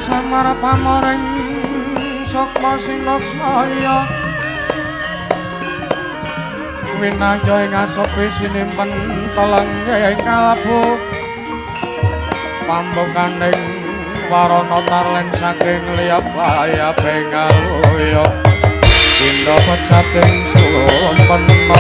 Samara pamoring sukma sinoksaya winaya ing asopi sinimpen telenge kalebu pambukaning warana tarlen saking liyabaya bengaluya dina pecating sumpena.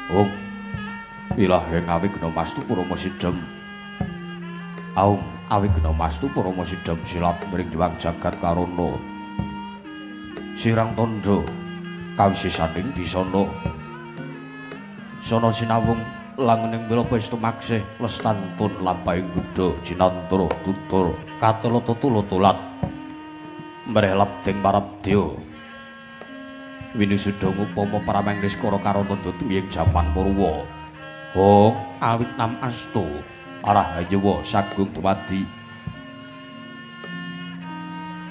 Om wilaheng awigna mastu parama sidhem. Aum awigna mastu parama sidhem silat mring diwang jagat karana. Sirang tandha kawisisaning bisana. Sana sinawung langening milapa istumaksih lestantun lampahing buddha jinantara tutur katelata tulutulat. Mreh labding parabdya. Winusuda ngupama parameng niskara karana tumiying jaman Purwa. Hong awit nam astu arahayewa sagung dumadi.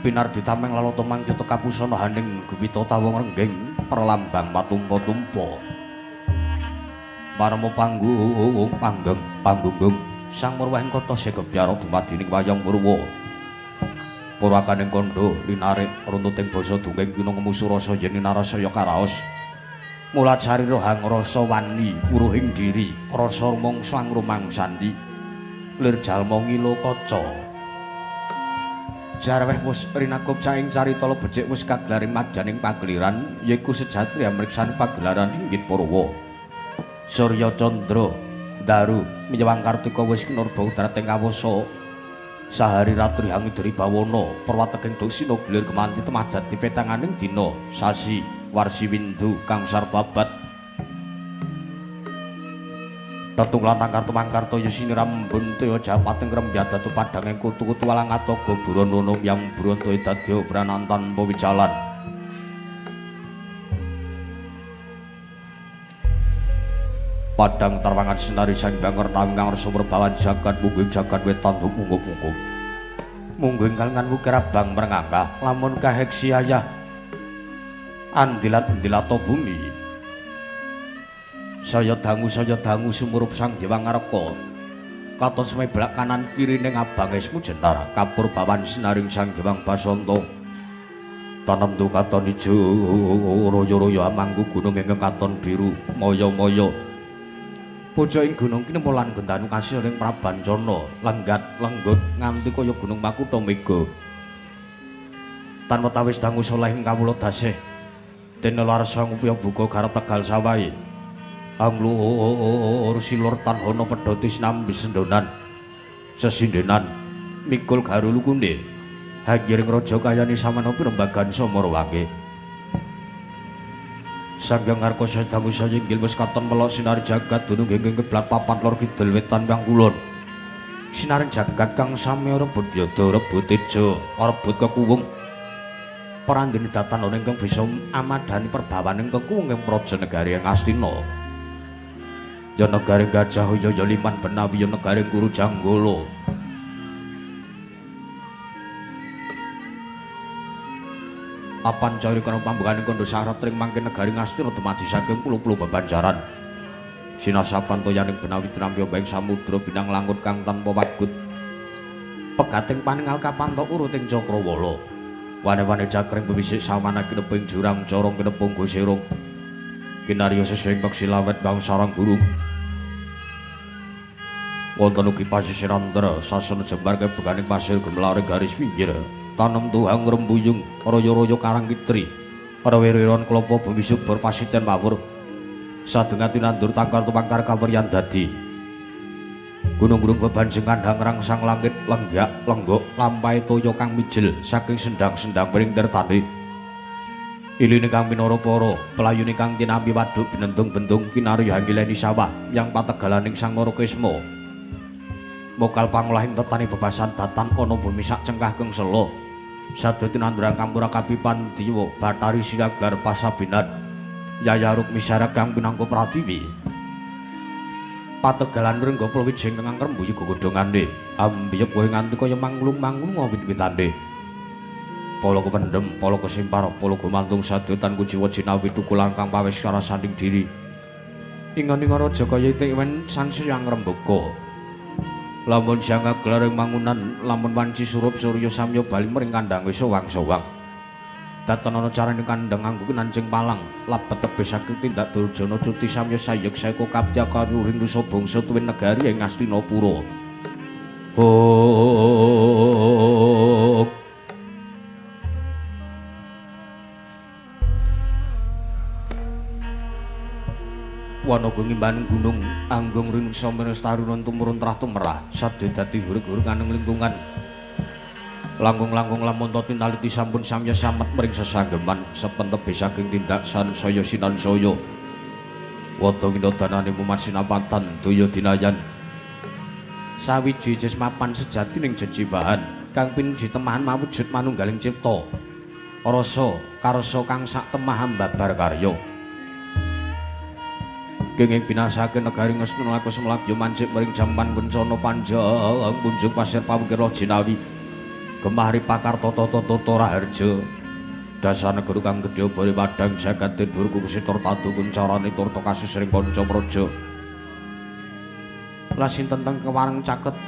Pinardi tameng lalata mangkita kapusana haning guwita tawung rengging perlambang matumpa-tumpa. Marma panggung panggeng panggunggung sang murwahing kota segebyara dumadi ning wayang Purwa. Purwakaning kandha linarik runtuting basa dongeng pinangemusu rasa yen narasaya karaos. Mula carira hangrasa wani wuruhing diri rasa rumangsa angrumangsani lir jalma ngilo kaca. Jarweh wus rinakup caing carita becik wus kagelaring madyaning pageliran yaiku sejatri amriksan pagelaran inggit Purwa. Surya Candra Daru minyewang Kartika wis kinurba udrating kawasa. Sahari ratri hangidri bawana perwateking doksina gilir gemanti temadat di petanganing dina sasi warsi windu kang sarbabat tetung lantang kartu mangkarta yasini rambun toya japating rembiyadatu padhanging kutu-kutu walang atoga buronono yang buronto dadya branantan pawijalan. Padang tarwangan sinari sang banger kang rasa perbawan jagat mungguing jagat wetan munggup-munggup. Mungguing kalengan wukir abang merengangkah lamun kaheksi ayah andilat-andilata bumi. Saya dangu sumurup sang Hyang Ngareka. Katon semeblak kanan kiri ning abang esmu jenar kapur bawan sinaring sang Hyang Basanta. Tanem tu katon ijo royo-royo amangku gunung ingkang katon biru moyo-moyo. Pucuking gunung kinempul lan gendanu kasil ing Prabancana, lenggat lenggut nganti kaya gunung Makutha Mega. Tanpa tawis dangu saleh ing kawula dasih. Dene larsa ngupaya buka garap tegal sawahe. Anglur silur tanhana pedhoti sinambi sendonan. Sesindenan mikul garulukunde. Hangiring raja kayane samana pirembagan Samarawange. Sang Hyang Ngarka dangu saya inggil wis katon melok sinar jagat dunung ingkang keblat papan lor kidul wetan kang kulon. Sinaring jagat kang sami rebut yada rebut teja rebut kekuwung. Prandene datan ana ingkang bisa amadhani perbawaning kekuwung ing praja negari Ngastina. Ya negari Gajah ya ya Liman Benawi ya negari Kuru Janggala. Apan cari kana pambukaning kandha syarat ring mangke negari Ngastina dumadi saking pulo-pulo bebanjaran. Sinasapan toyaning Benawi tinampi ing samudra binang langut kang tanpa wagut. Pegating paningal kapantok uruting cakrawala. Wane-wane cakring bewisik sawana kineping jurang corong kinepung gosirung. Kinarya sesuing peksi lawet bang sarang gurung. Wonten ugi pasisir andra sasana jembar kebeganing pasir gemlaring garis pinggir. Tanem tuhang rembuyung royo-royo karang kitri. Rewiron klopo bumi subur pasiten mawur. Sadengati nandur tangkar tumangkar kaweryan dadi. Gunung-gunung bebanjengan hang rangsang langit lenggak lenggok lampahe toya kang mijil saking sendang-sendang piring tirtane. Iline kang minara para pelayune kang tinampi waduk binentung-bentung kinarya hanggileni sawah yang pategalaning Sang Narakisma. Mokal pangolahing tetani bebasan datan ana bumi sak cengkah keng sela. Sadaya tinanduran kampura kapipan diwa Bathari Silagar pasabinan Yaya Rukmi Syarak kang pinangka pratiwi. Pategalan rengga plowiji ingkang ngrembuyung gegodhongane. Ambiyep kowe nganti kaya manglung-manglung wit-witane. Pala kependhem, pala kesimpar, pala gumantung sadotan kujiwa jinawi tukul kang pawis karasaning diri. Ingon-ingon raja kaya itik wen sansaya ngrembaka. Lamun siang kagelar ing mangunan, lamun wanci surup surya samya bali mring kandhang wis sowang-sowang. Datan ana carane kandhang nganggo nancing palang, labet tebih saking tindak durjana cuti samya sayek saeka kaptya karuring nusa bangsa tuwin negari ing Astinapura. Oh. Wana gungimban gunung anggung rinuksa menestarunan tumurun terah tumerah sabda dadi hurug-hurug aneng lingkungan langkung-langkung lamun to tinaliti sampun samya samet mring sesanggeman sepentebe saking tindak sansaya sinansaya wada winodanane muman sinapatan daya dinayan sawiji jes mapan sejati ning jejiwahan kang pinuji temahan mawujud manunggaling cipta rasa karsa kang sak temah ambabar karya. Kenging binasake negari Ngastina laku semlabya mancik mring jampan kencana panjang punjung pasir pawukir jinawi gemah ripakar tata tata raharja dasar negara kang gedhe bari padhang jagat dhuwur kusitor tatu kuncarane turta kasus ring panca praja lah sinten teng kewareng caket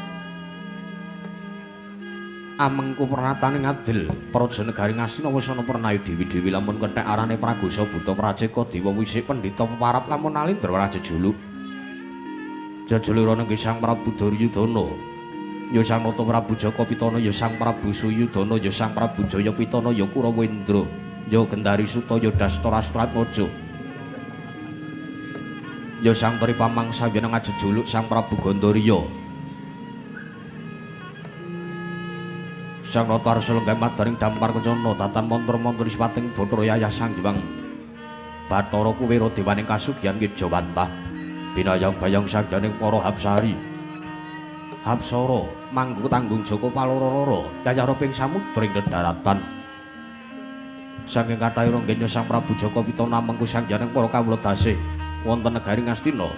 amengku pernatane ngadil praja negari Ngastina wis ana pernayu dewi-dewi lamun kethek arane Pragosa Buta Praceka Dewa Wisik Pendhita Peparap lamun Alindra Raja Julu Jajulira nenggi Sang Prabu Duryudana ya Sang Nata Prabu Jaka Pitana ya Sang Prabu Suyudana ya Sang Prabu Jaya Pitana ya Kurawendra ya Gendari Suta ya Dastarastratmaja ya Sang Tri Pamangsa ya nang Jejuluk Sang Prabu Gandariya Sang Nata Arsa lenggah madaring dampar kencana datan mantra-mantra ispating Bathara Yayah Sang Hyang Bathara Kuwera dewaning kasugihan Ngejawantah binayang bayang sangjaning para hapsari Hapsara manggu tanggung jaka paloro-loro yayah roping samudra ing daratan saking kathahé ranggenya Sang Prabu Jaka Pitana mengku sangjaning para kawula dasih wonten negari Ngastina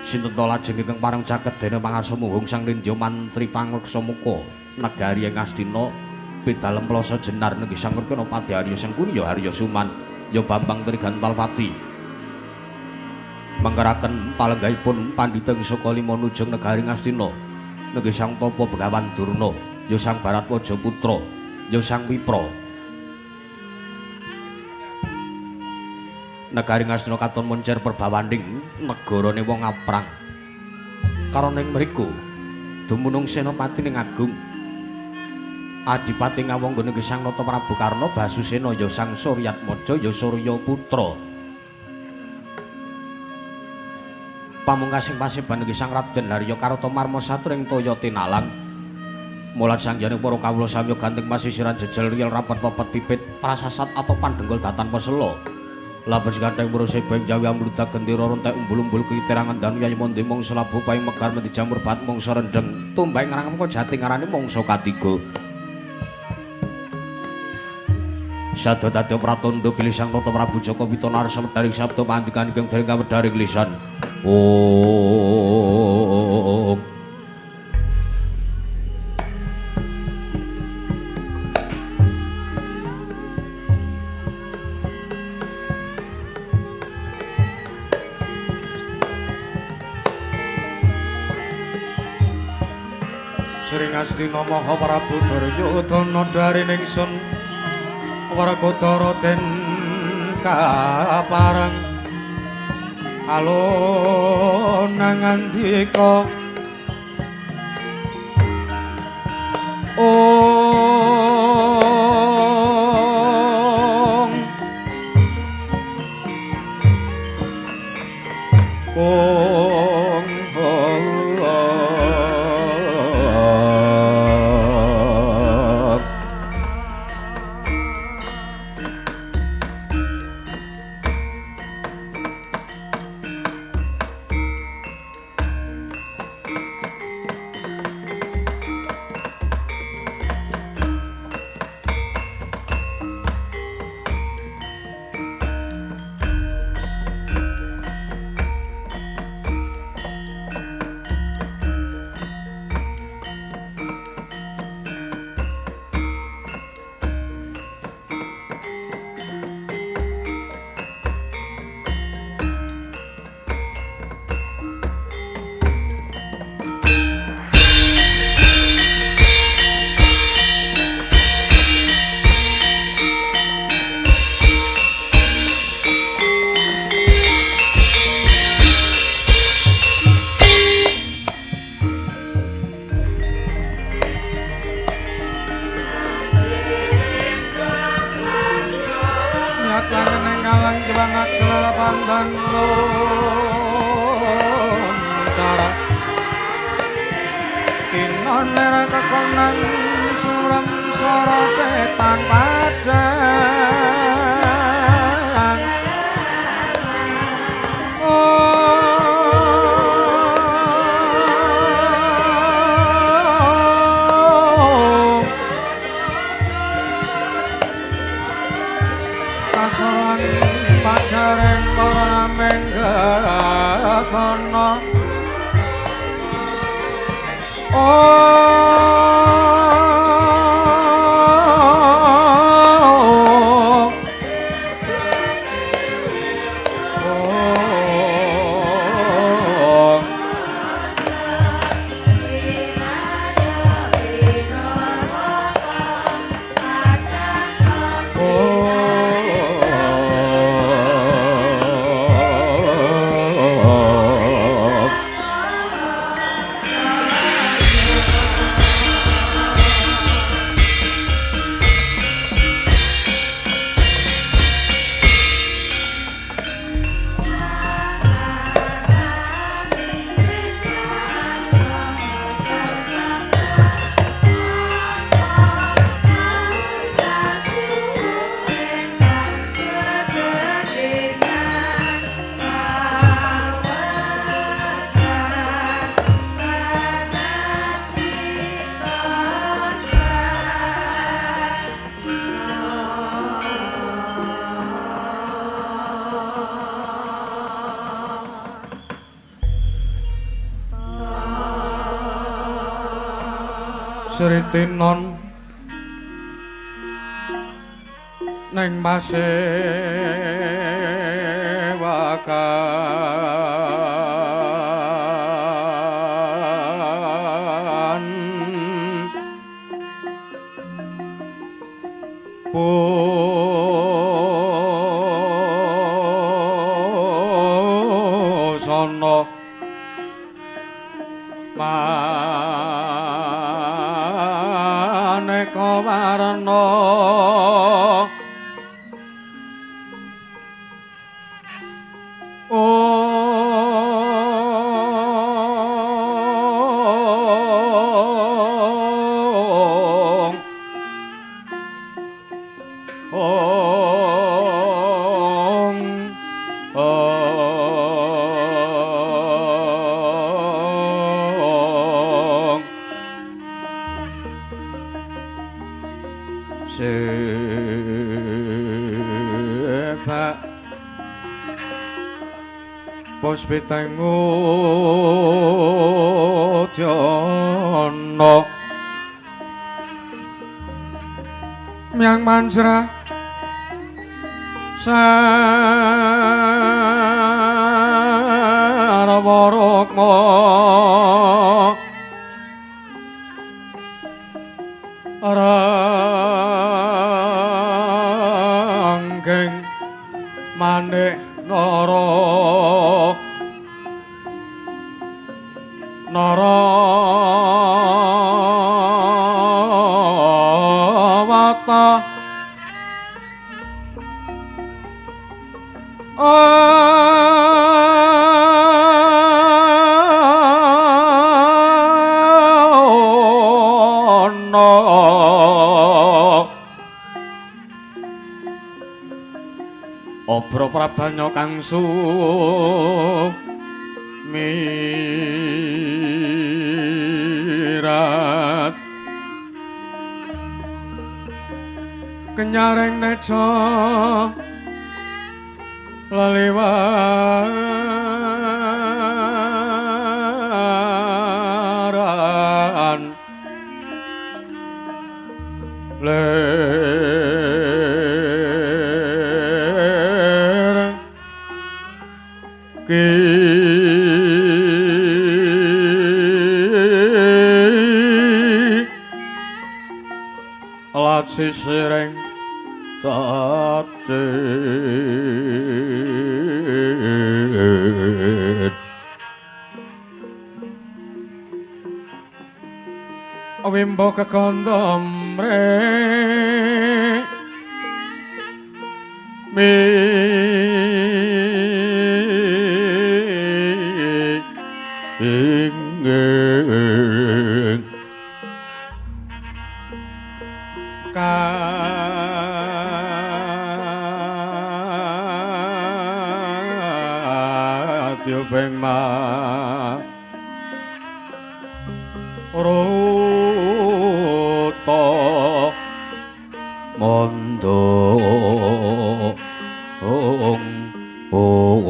sinten ta lajeng ingkang pareng caket dene pangarsa muhung Sang Nindya Mantri Pangreksa Muka negari ing Ngastina pidalem plasa jenar nenggi Sang Rekana Pati Arya Sengkuni ya Arya Suman ya Bambang Trigantalpati mangkaraken palenggahipun pandhita ing saka lima nujung negari Ngastina nenggi Sang Tapa Begawan Durna ya Sang Baratwaja Putra ya Sang Wipra negari Ngastina katon moncer perbawaning negarane wong aprang karana ing mriku dumunung senopati ning agung adipati ngawangga nenggi Sang Nata Prabu Karna Basusena ya Sang Suryatmaja ya Surya Putra pamungkasing paseban nenggi Sang Raden Harya Kartamarma Satria ing toya tinalang mulat sanghyane para kawula samya ganting pasisiran jejel riyel rapet pepet pipit prasasat atau pandhenggul datan pesela labes gandeng muruse beng jawi amludak gendera rontek umbul-umbul kiterangan danu yayi monde mangsa labuh paing megar mendi jamur bat mangsa rendeng tumbang ngrang mengko jati ngarani mangsa katiga sadha dadi pratandha bilih Sang Nata Prabu Jaka Pitana arsa medharing sabda pandikan ingkang dereng kawedharing lisan. Om. Sri Ngastina Maha Prabu Duryudana daring ingsun Werkudara den kapareng alun nangandika ong kong Lir kekonan surem sorote tan padhang. Oh, kasoran pajareng para menggakana. Oh, Sritinon neng pasewakan busana maneka warna. Ong ong ong sebak puspiteng udyana myang manjra sarwa rukma ranggeng manik nara nara wata. Obro prabanya kang sumirat kenyaring nejo laliwaran lir ki lat sisiring tatit. Wimbo kekandha mre mi ing. Ruta mondo ong ong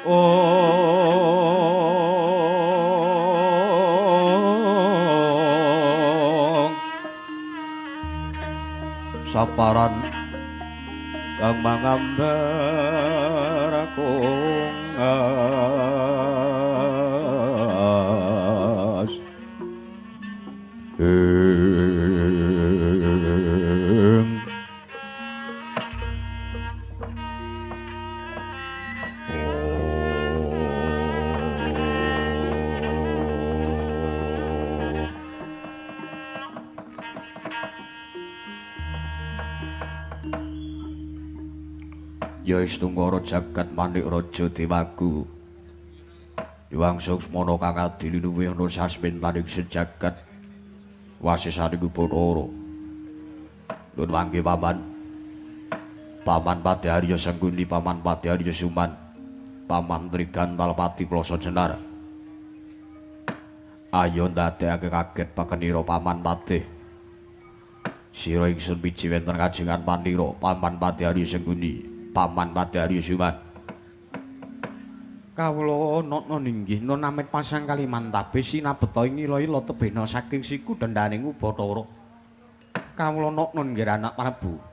ong saparan kang mangambar kungas ing Ya Istunggara jagat manik raja dewaku. Yuwang Suksmana kang adi linuwih ana sasmintaning sejagat wasisaning Bathara. Nuwun mangke paman. Paman Patih Arya Sengkuni, Paman Patih Arya Suman, Paman Trigantalpati Plasa Jenar. Ayo ndadekake kaget pakenira Paman Patih. Sira ingsun miji wonten kajengan panira Paman Patih Arya Sengkuni, Paman Patih Arya Suman. Kawula nana ninggih namit pasang kalimantabe sinabeta ing ila-ila tebena saking siku dendaning Bathara. Kawula nana nggih anak Prabu.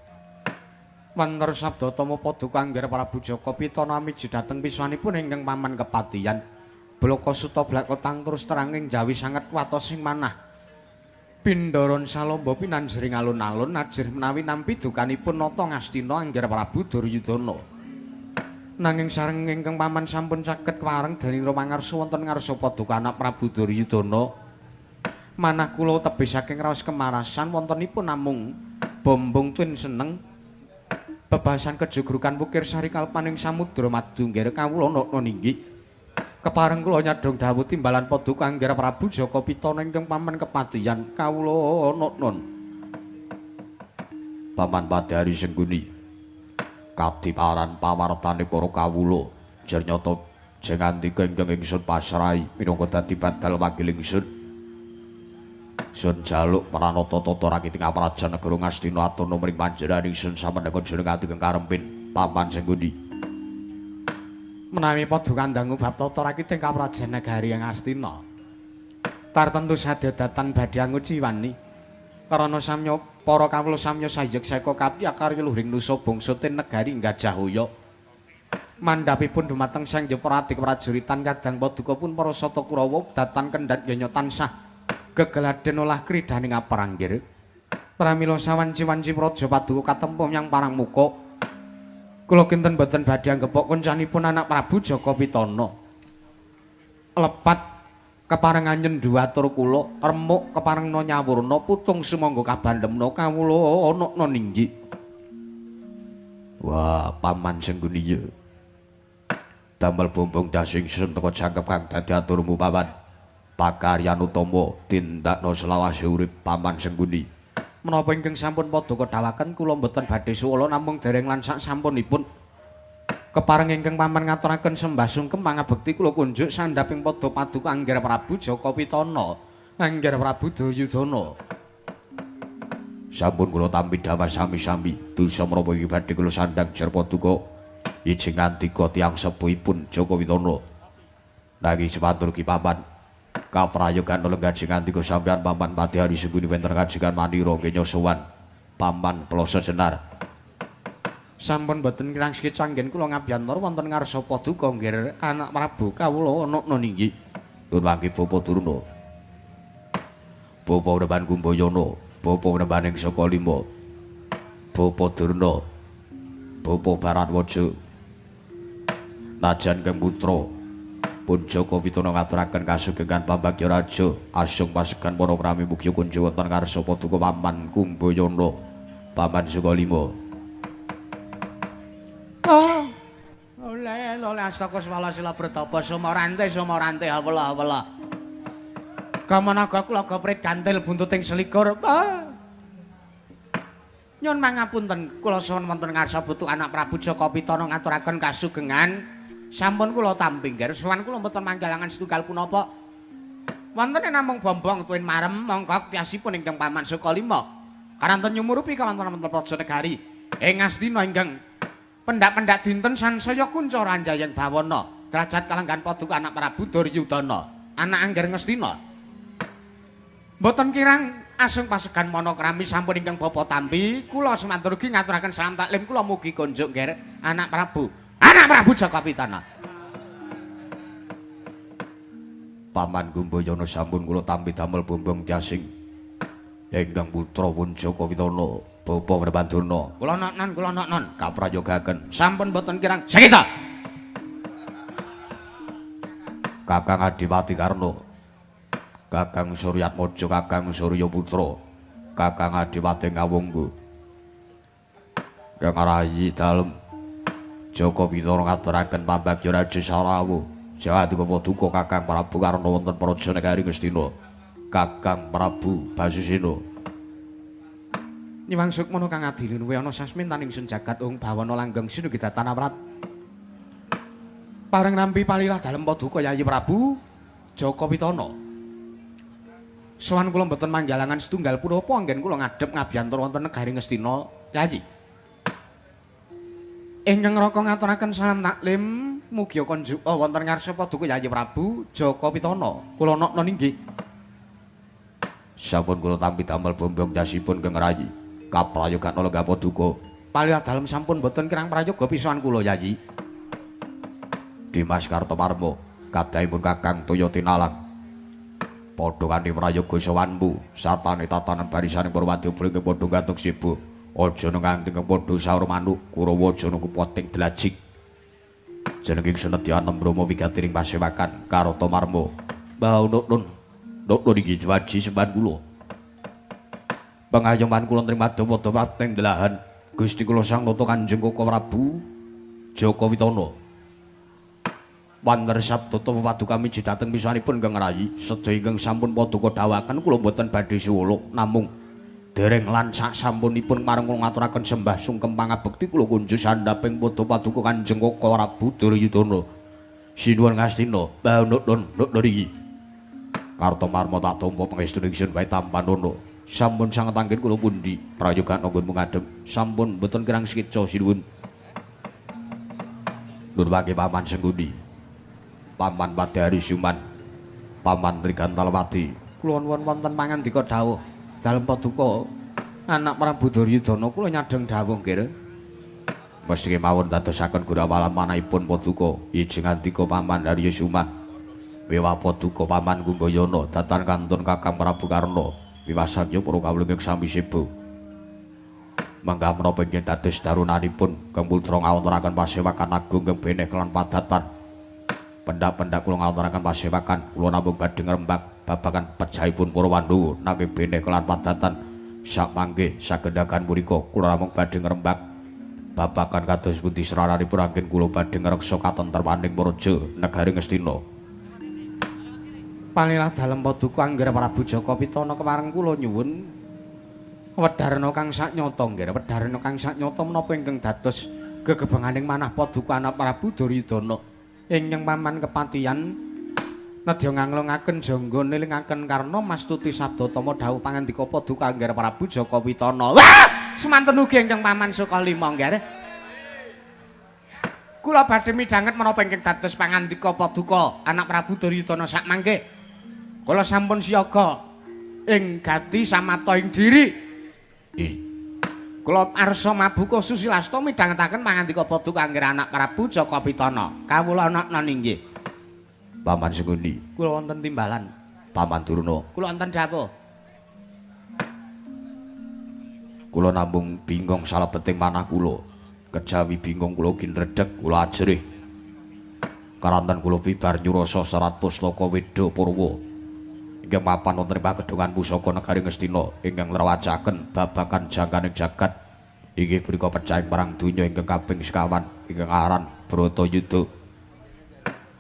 Wanter sabda tama paduka angger Prabu Jaka Pitana miji dhateng piswanipun ingkang paman kepatihan. Blaka suta blakotang terus terang ing jawi sanget kuwatos sing manah. Pindharan salamba pinanjering alun-alun ajrih menawi nampi dukanipun nata Ngastina angger Prabu Duryudana. Nanging sareng ingkang paman sampun saged kepareng dening rumangarsa wonten ngarsa paduka anak Prabu Duryudana. Manah kula tebih saking raos kemarasan wontenipun namung bombong twin seneng bebasan kejugrukan wukir sari kalpaning samudra madu nggih kawula nana ninggih. Kepareng kula nyadhong dawuh timbalan paduka angger Prabu Jaka Pitana ingkang paman kepatihan kawula nana. Paman Patih Arya Sengkuni, kadiparan pawartane para kawula jer nyata jengandika ingkang ingsun pasrahi minangka dadi badal wakil ingsun. Sun jaluk pranata tata rakiting aprajan negara Ngastina atuna mring panjenengan ingsun samendheka jeneng ati kang karempin Paman Sengkuni. Menawi paduka ndangu bab tata rakiting kaprajan negari Ngastina tartentu sadya datan badhe anguciwani karana samya para kawula samya sayek seka kapya karya luhring nusa bangsa ten negari Gajahaya. Mandhapipun dumateng Sang Jepara adik prajuritan kadang paduka pun para sata Kurawa datan kendhat yanya tansah gegeladen olah kridaning apranggir. Pramila sawanci-wanci praja paduka katempuh menyang parang muka. Kula kinten boten badhe anggepok koncanipun anak Prabu Jaka Pitana. Lepat keparengan nyendu atur kula, remuk keparengna nyawurna putung sumangga kabandemna kawula ana ninggi. Wah, Paman Sengkuni ya. Damel bombong das ingsun teka jangkep kang dadi aturmu Paman. Pakaryan utama tindakna selawase urip Paman Sengkuni. Menapa ingkang sampun paduka dawaken kula mboten badhe suwala namung dereng lan sak sampunipun. Kepareng ingkang paman ngaturaken sembah sungkem pangabekti kula kunjuk sandhaping padha paduka angger Prabu Jaka Pitana, angger Prabu Duryudana. Sampun kula tampi dawah sami-sami dosa menapa iki badhe kula sandhang jer paduka ijing ngandika tiyang sepuhipun Jaka Pitana. Nanging semantur ki paman kaprayogan lenggah ngandika sampeyan Paman Patih Arya Sengkuni wonten kajengan manira nggih sowan Paman Plasa Jenar. Sampun boten kirang sekicanggen kula ngabyantor wonten ngarsa paduka nggih anak Prabu kawula ana ninggi. Nuwun mangke Bapa Durna. Bapa Uneban Kumbayana, Bapa Unebaning Saka Lima. Bapa Durna, Bapa Baratwaja. Najan kang putra pun Jaka Pitana ngaturaken kasugengan pambagya raja asung pasegan panakrami mugi kunjung wonten ngarsa paduka Paman Kumbayana, Paman Sukalima. Oh, oleh oleh astaka swala sila bretapa sumorante sumorante awela awela. Kamanaga kula gopret gantil buntuting selikur. Ah. Nyuwun mangapunten kula sowan wonten ngarsa putu anak Prabu Jaka Pitana ngaturaken kasugengan. Sampun kula tampi nggih sowan kula mboten manggalangan setunggal punapa. Wonten namung bombong tuwin marem mongko tiasipun ingkang Paman Sukalima. Karanten nyumurupi kawontenan wonten Praja Negari ing Astina ingkang pendak-pendak dinten sansaya kuncara anjayeng bawana derajat kalenggan paduka anak Prabu Duryudana anak Angger Ngastina. Mboten kirang asung pasegan manokrami sampun ingkang bapa tampi kula semanten ugi ngaturaken salam taklim kula mugi konjuk nggih anak Prabu. Anak Prabu Jaka Pitana. Paman Gumbayana sampun kula tampi damel bombong tiasing ingkang putra pun Jaka Pitana bapa Wrabandana. Kula noknon kula noknon kaprayogaken sampun mboten kirang sakita. Kakang Adipati Karna, Kakang Suryatmaja, Kakang Suryaputra, Kakang Adipati Ngawangga, Kang Rayi dalem Jaka Pitana ngaturaken pambagya Raja Salawu. Jawadika paduka Kakang Prabu Karna wonten Praja Negari Ngastina. Kakang Prabu Basusena. Nyiwang sukmana kang adili luwe ana sasmintaning sun jagat ung bawana langgeng sinugidatan awrat. Pareng nampi palilah dalem paduka Yayi Prabu Jaka Pitana. Sowan kula mboten manggalangan setunggal punapa anggen kula ngadhep ngabyantor wonten negari Ngastina, Yayi. Ingkang raka ngaturaken salam taklim mugi konjuk wonten ngarsa paduka Yayi Prabu Jaka Pitana. Kula nokno inggih. Sampun kula tampi damel bombong dasipun Kang Rayi. Kaprayogan lenggah paduka. Palih dalem sampun mboten kirang prayoga pisowan kula Yayi. Dimas Kartomarmo kadhahipun Kakang Toya Tinalang. Padha kanthi prayoga sowanmu sartane tatanan barisaning para wadya ingkang padha gantung sibu. Aja nganti padha saur manuk Kurawa aja kupoting dlajik. Jeneng ingsun nedya anem Brahma wigati ring pasewakan Kartomarmo. Mbah Nuknun, Nuknun iki waji sembahan kula. Pangayoman kula nrima padha pating delahan Gusti kula Sang Nata Kanjeng Koko Prabu Jaka Pitana. Wanter sabda paduka miji dhateng misanipun Kang Rayi sedaya ingkang sampun paduka dawuhaken kula mboten badhe suwuluk namung dereng lan sak sampunipun marang kula ngaturaken sembah sungkem pangabekti kula kunjuk sandhaping padha paduka Kanjeng Koko Prabu Duryudana. Sinuwun Ngastina, Mbah Nuknun, Nuknun iki. Kartomarma tak tampa pangestu ingsun wae tampanono. Sampun sanget anggen kula pundi prayoga nggonmu ngadhep. Sampun mboten kirang sekeca sinuwun. Nur mangke Paman Sengguni. Paman Padari Suman, Paman Trigantalwati. Kula nuwun wonten pangandika dawuh dalem paduka anak Prabu Duryudana kula nyadheng dawuh nggih. Mesti kemawon dadosaken gurawalan manahipun paduka ijing andika Paman Harya Suman. Wiwah paduka Paman Gumbayana datan kantun Kakang Prabu Karna. Wiwasanya para kawula ingkang sami seba. Mangga menapa ingkang dados darunanipun Kang Putra ngawontenaken pasewakan agung kang beneh kelan padatan. Pendak-pendak kula ngawontenaken pasewakan kula namung badhe ngrembak babagan pejahipun para Pandhawa nanging beneh kelan padatan sakmangke sagendagan punika kula namung badhe ngrembak babagan kados pundi sraranipun anggen kula badhe ngreksa katentremaning praja negari Ngastina. Panilah dalem paduka Angger Prabu Jaka Pitana kepareng kula nyuwun wedharna kang saknyata nggih wedharna kang saknyata menapa ingkang dados gegebenganing manah paduka anak Prabu Duryudana ingkang paman kepatihan nedya nganglungaken jangga nilingaken karna mastuti sabda tama dawuh pangandika paduka Angger Prabu Jaka Pitana. Wah, semanten ugi ingkang paman Sukalima nggih. Kula badhe midhanget menapa ingkang dados pangandika paduka anak Prabu Duryudana sakmangke. Kula sampun siaga ing gati samata ing diri. Kula arsa mabuka susilasta midhangetaken pangandika paduka Angger anak Prabu Jaka Pitana. Kawula noknon inggih. Paman Sengkuni, kula wonten timbalan. Paman Durna, kula wonten dawuh. Kula namung bingung salebeting manah kula. Kejawi bingung kula ginredheg kula ajrih. Karanten kula bibar nyurasa serat pustaka Weda Purwa. Ingkang mapan wonten ing pagedhungan pusaka negari Ngastina ingkang ngrawajaken babagan jangkaning jagat. Inggih punika pecahing perang donya ingkang kaping sekawan ingkang aran Bratayuda.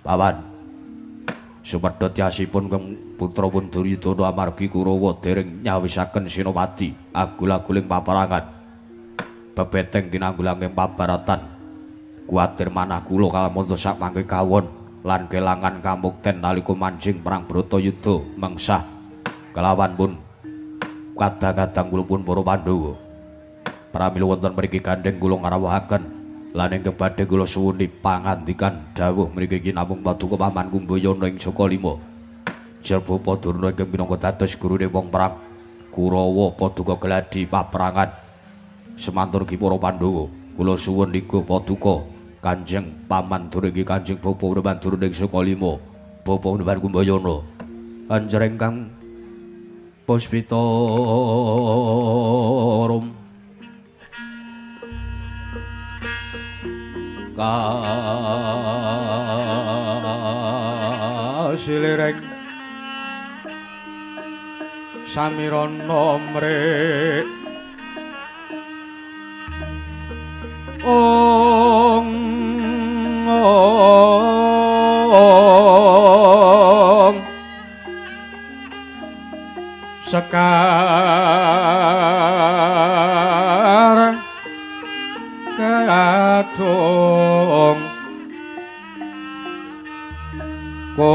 Paman sumedhot yasipun Kang putra pun Duryudana amargi Kurawa dereng nyawisaken Senopati agul-aguling paparangan. Bebeteng tinanggulange pabaratan. Kuwatir manah kula kalamunto sakmangke kawon lan kelangan kamukten nalika manjing perang Bratayuda mengsah kelawan pun kadang-kadang kula pun para Pandhawa. Pramila wonten mriki gandheng kula ngrawuhaken lan ingkang badhe kula suwuni pangandikan dawuh mriki iki namung paduka Paman Kumbayana ing Sukalima. Jer Bapa Durna ingkang minangka dados gurune wong perang Kurawa paduka gladi paperangan. Semantur ki para Pandhawa, kula suwun niku paduka Kanjeng Paman Durna iki Kanjeng Bapa Paman Durna ing Sukalima, Bapa Paman Kumbayana. Anjreng ingkang puspita rum kasilireng samirana mrek ong ong sekar kadung ko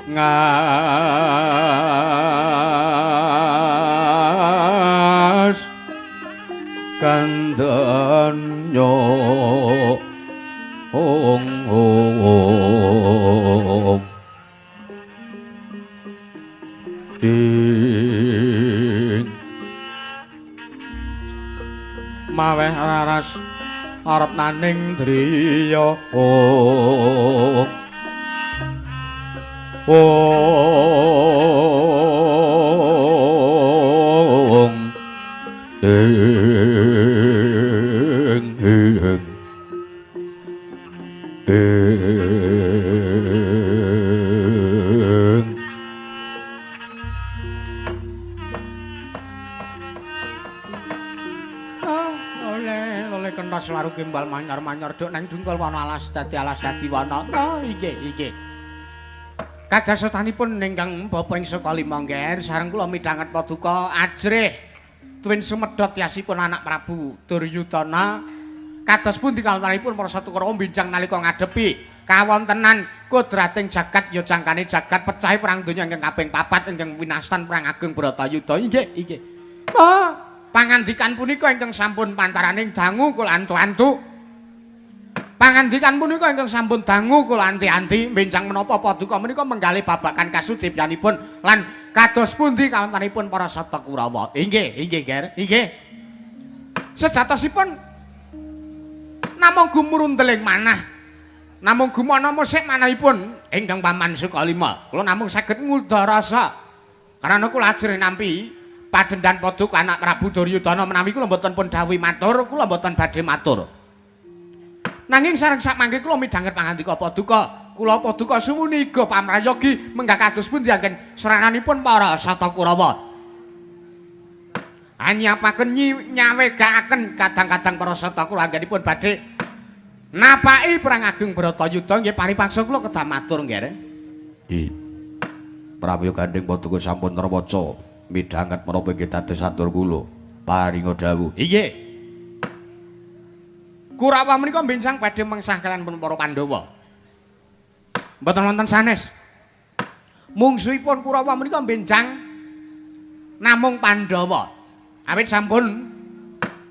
ngas kandanyo ong ong ing maweh raras arep naning driya ong ong ing ing ing oleh oleh kentas waru gimbal manyar-manyar duk nang dungkul wana alas dadi wana. Oh inggih inggih. Kadasotanipun ingkang bapa ing Sukalima nggih sareng kula midhanget paduka ajrih tuwin sumedhot yasipun anak Prabu Duryudana kados pundi kawontenanipun para Satukara mbincang nalika ngadepi kawontenan kodrating jagat ya jangkane jagat pecahe perang donya ingkang kaping papat ingkang winastan perang ageng Bratayuda. Inggih inggih. Oh, pangandikan punika ingkang sampun pantaraning dangu kula antu-antu. Pangandikan punika ingkang sampun dangu kula anti-anti mbenjang menapa paduka menika menggalih babagan kasudipyanipun lan kados pundi kawontenanipun para Sata Kurawa. Inggih, inggih, Ger. Inggih. Sejatosipun namung gumrunteling manah. Namung gumana musik manahipun ingkang Paman Sukalima. Kula namung saged ngudha rasa. Karena kula ajrih nampi padhendan paduka anak Prabu Duryudana menawi kula mboten pun dawuhi matur, kula mboten badhe matur. Nanging sareng sakmangke kula midhanget pangandika paduka, kula paduka suwuni iga pamrayogi menggah kados pundi anggen serananipun para Sata Kurawa. Anyapaken nyawegaaken kadang-kadang para Sata Kurawa anggenipun badhe napaki perang ageng Bratayuda nggih paripaksa kula kedah matur nggih. Nggih. Pramila gandheng paduka sampun terwaca midhanget menapa inggih dados atur kula paringa dawuh. Inggih. Kurawa menika mbincang badhe mengsah kaliyan pun para Pandhawa. Mboten wonten sanes. Mungsuhipun Kurawa menika mbincang namung Pandhawa. Awit sampun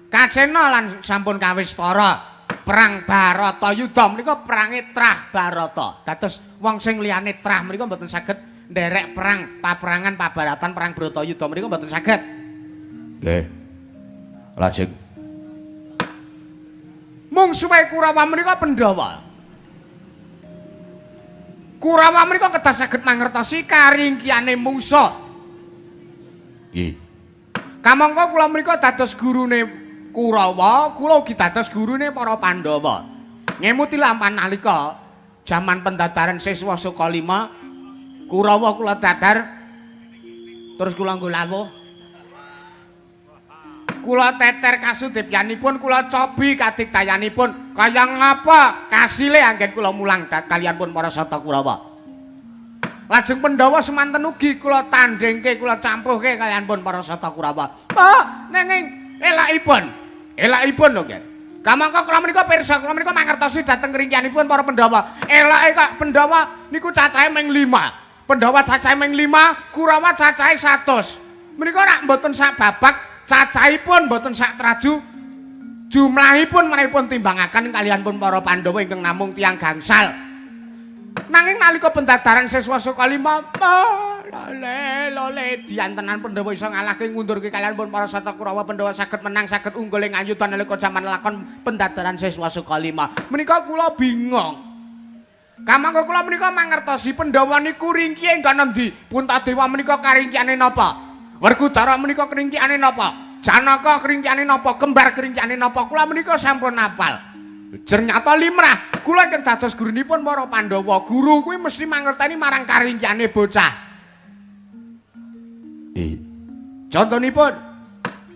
kacena lan sampun kawistara perang Baratayuda menika perange trah Barata. Dados wong sing liyane trah menika mboten saged nderek perang paperangan pabaratan perang Bratayuda menika mboten saged. Nggih. Lajeng mungsuhe Kurawa menika Pandhawa. Kurawa menika kedah saged mangertosi karingkiyane mungsuh. Nggih. Kamangka kula menika dados gurune Kurawa, kula ugi dados gurune para Pandhawa. Ngemuti lampahan nalika jaman pendadaran siswa Sukalima, Kurawa kula dadar terus kula nggo lawuh. Kula teter kasudipyanipun, kula cobi kadigdayanipun, kaya ngapa kasile anggen kula mulang kaliyan pun para Sata Kurawa. Lajeng Pandhawa semanten ugi kula tandhingke, kula campuhke kaliyan pun para Sata Kurawa. Oh, nanging elakipun. Elakipun lho, Nggih. Kamangka kula menika pirsa, kula menika mangertosi dhateng ringkianipun para Pandhawa. Elake kok Pandhawa niku cacahe ming 5. Pandhawa cacahe ming 5, Kurawa cacahe 100. Menika rak mboten sak babak, cacahipun mboten sak traju. Jumlahipun menipun timbangaken kaliyan pun para Pandhawa ingkang namung tiyang gangsal. Nanging nalika pendadaran siswa Sukalima, lole lole diantenan Pandhawa iso ngalahke ngundurke kaliyan pun para Sata Kurawa. Pandhawa saged menang, saged unggul ing ayuda nalika jaman lakon pendadaran siswa Sukalima. Menika kula bingung. Kamangka kula menika mangertosi Pandhawa niku ringkihe enggon endi? Puntadewa menika karingkiyane napa? Werkudara menika kringkiyane napa? Janaka kringkiyane napa? Kembar kringkiyane napa? Kula menika sampun hafal. Ternyata limrah kula ingkang dados gurunipun para Pandhawa. Guru kuwi mesti mangerteni marang karingkiyane bocah. Contonipun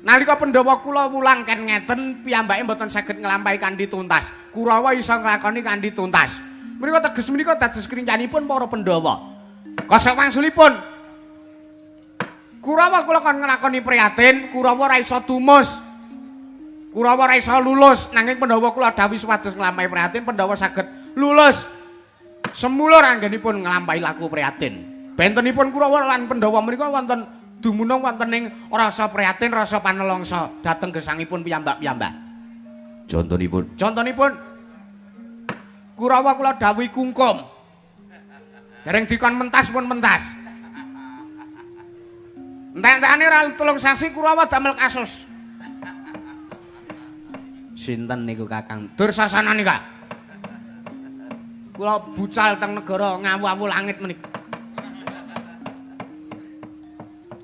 nalika Pandhawa kula wulang ken ngeten piyambake mboten saged nglampahi kanthi tuntas. Kurawa iso nglakoni kanthi tuntas. Menika teges menika dados kringkiyanipun para Pandhawa. Kosok wangsulipun Kurawa kula kon nglakoni prihatin, Kurawa ora iso tumus. Kurawa ora iso lulus, nanging Pandhawa kula dawuhi supados nglampahi prihatin, Pandhawa saged lulus. Semulur anggenipun nglampahi laku prihatin. Bentenipun Kurawa lan Pandhawa menika wonten dumunung wonten ing rasa prihatin, rasa panelongsa dhateng gesangipun piyambak-piyambak. Contonipun, Contonipun Kurawa kula dawuhi kungkum. Dereng dikon mentas pun mentas. Entek-entekane ora 3 sasi Kurawa damel kasus. Sinten niku Kakang? Dursasana nika. Kula bucal teng negara ngawu-awu langit menika.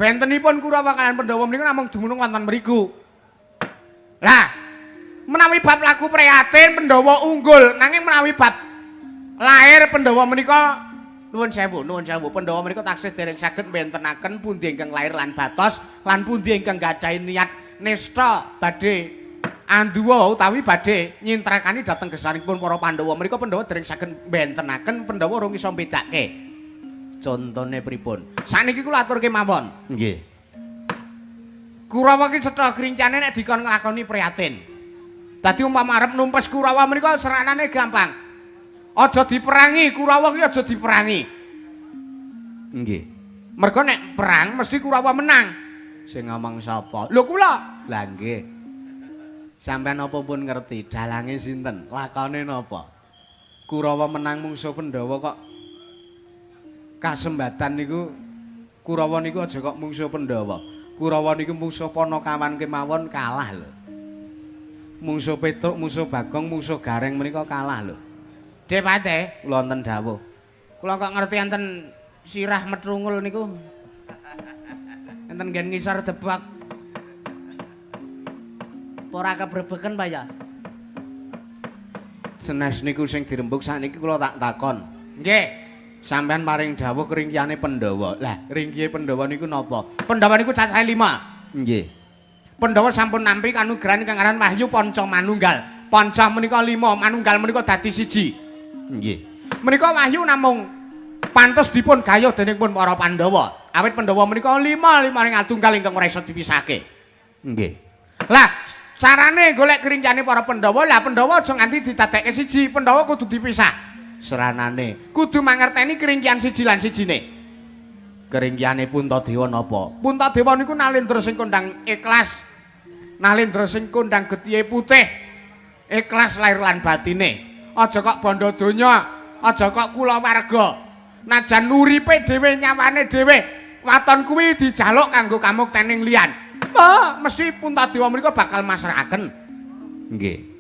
Bentenipun Kurawa kaliyan Pandhawa menika namung dumunung wonten mriku. Lah, menawi bab laku prihatin Pandhawa unggul, nanging menawi bab lahir Pandhawa menika nuwun sewu, nuwun sewu. Pandhawa menika taksih dereng saged mbentenaken pundi ingkang lahir lan batos lan pundi ingkang gadhahi niat nista badhe anduwa utawi badhe nyintrakani dhateng gesangipun para Pandhawa. Menika Pandhawa dereng saged mbentenaken, Pandhawa urung iso mbedake. Contone pripun? Sakniki kula aturke mawon. Nggih. Kurawa ki cetha grincane nek dikon nglakoni prihatin. Dadi umpama arep numpes Kurawa menika seranane gampang. Aja diperangi, Kurawa ki aja diperangi. Nggih. Mergo nek perang mesti Kurawa menang. Sing ngomong sapa? Lho kula. Lah nggih. Sampeyan apa pun ngerti dalange sinten, lakone napa? Kurawa menang mungsuh Pandhawa kok kasembatan niku. Kurawa niku aja kok mungsuh Pandhawa. Kurawa niku mungsuh Panakawan kemawon kalah lho. Mungsuh Petruk, mungsuh Bagong, mungsuh Gareng menika kalah lho. Depate, Kula wonten dawuh. Kula kok ngerti enten sirah metrungul niku. Enten nggen ngisor debak. Ora kebrebeken Pak ya? Senes niku sing dirembug sakniki kula tak takon. Nggih. Sampeyan paring dawuh ringkiyane Pandhawa. Lah, ringkiye Pandhawa niku napa? Pandhawa niku cacahe 5. Nggih. Pandhawa sampun nampi kanugrahan ingkang aran Wahyu Panca Manunggal. Panca menika 5, manunggal menika dadi 1. Nggih. Menika wahyu namung pantes dipun gayuh dening pun para Pandhawa. Awit Pandhawa menika 5 limaning atunggal ingkang ora iso dipisahke. Nggih. Lah, carane golek kringkiyane para Pandhawa, lah Pandhawa aja nganti didadekke siji, Pandhawa kudu dipisah. Seranane Kudu mangerteni kringkiyan siji lan sijine. Keringkiyane Puntadewa napa? Puntadewa niku nalendra sing kondang ikhlas. Nalendra sing kondang getihe putih. Ikhlas lahir lan batine. Aja kok bondo donya, aja kok kulawarga. Najan uripe dhewe, nyawane dhewe, waton kuwi dijaluk kanggo kamuktening liyan. Ah, mesti Puntadewa menika bakal masrahaken. Nggih.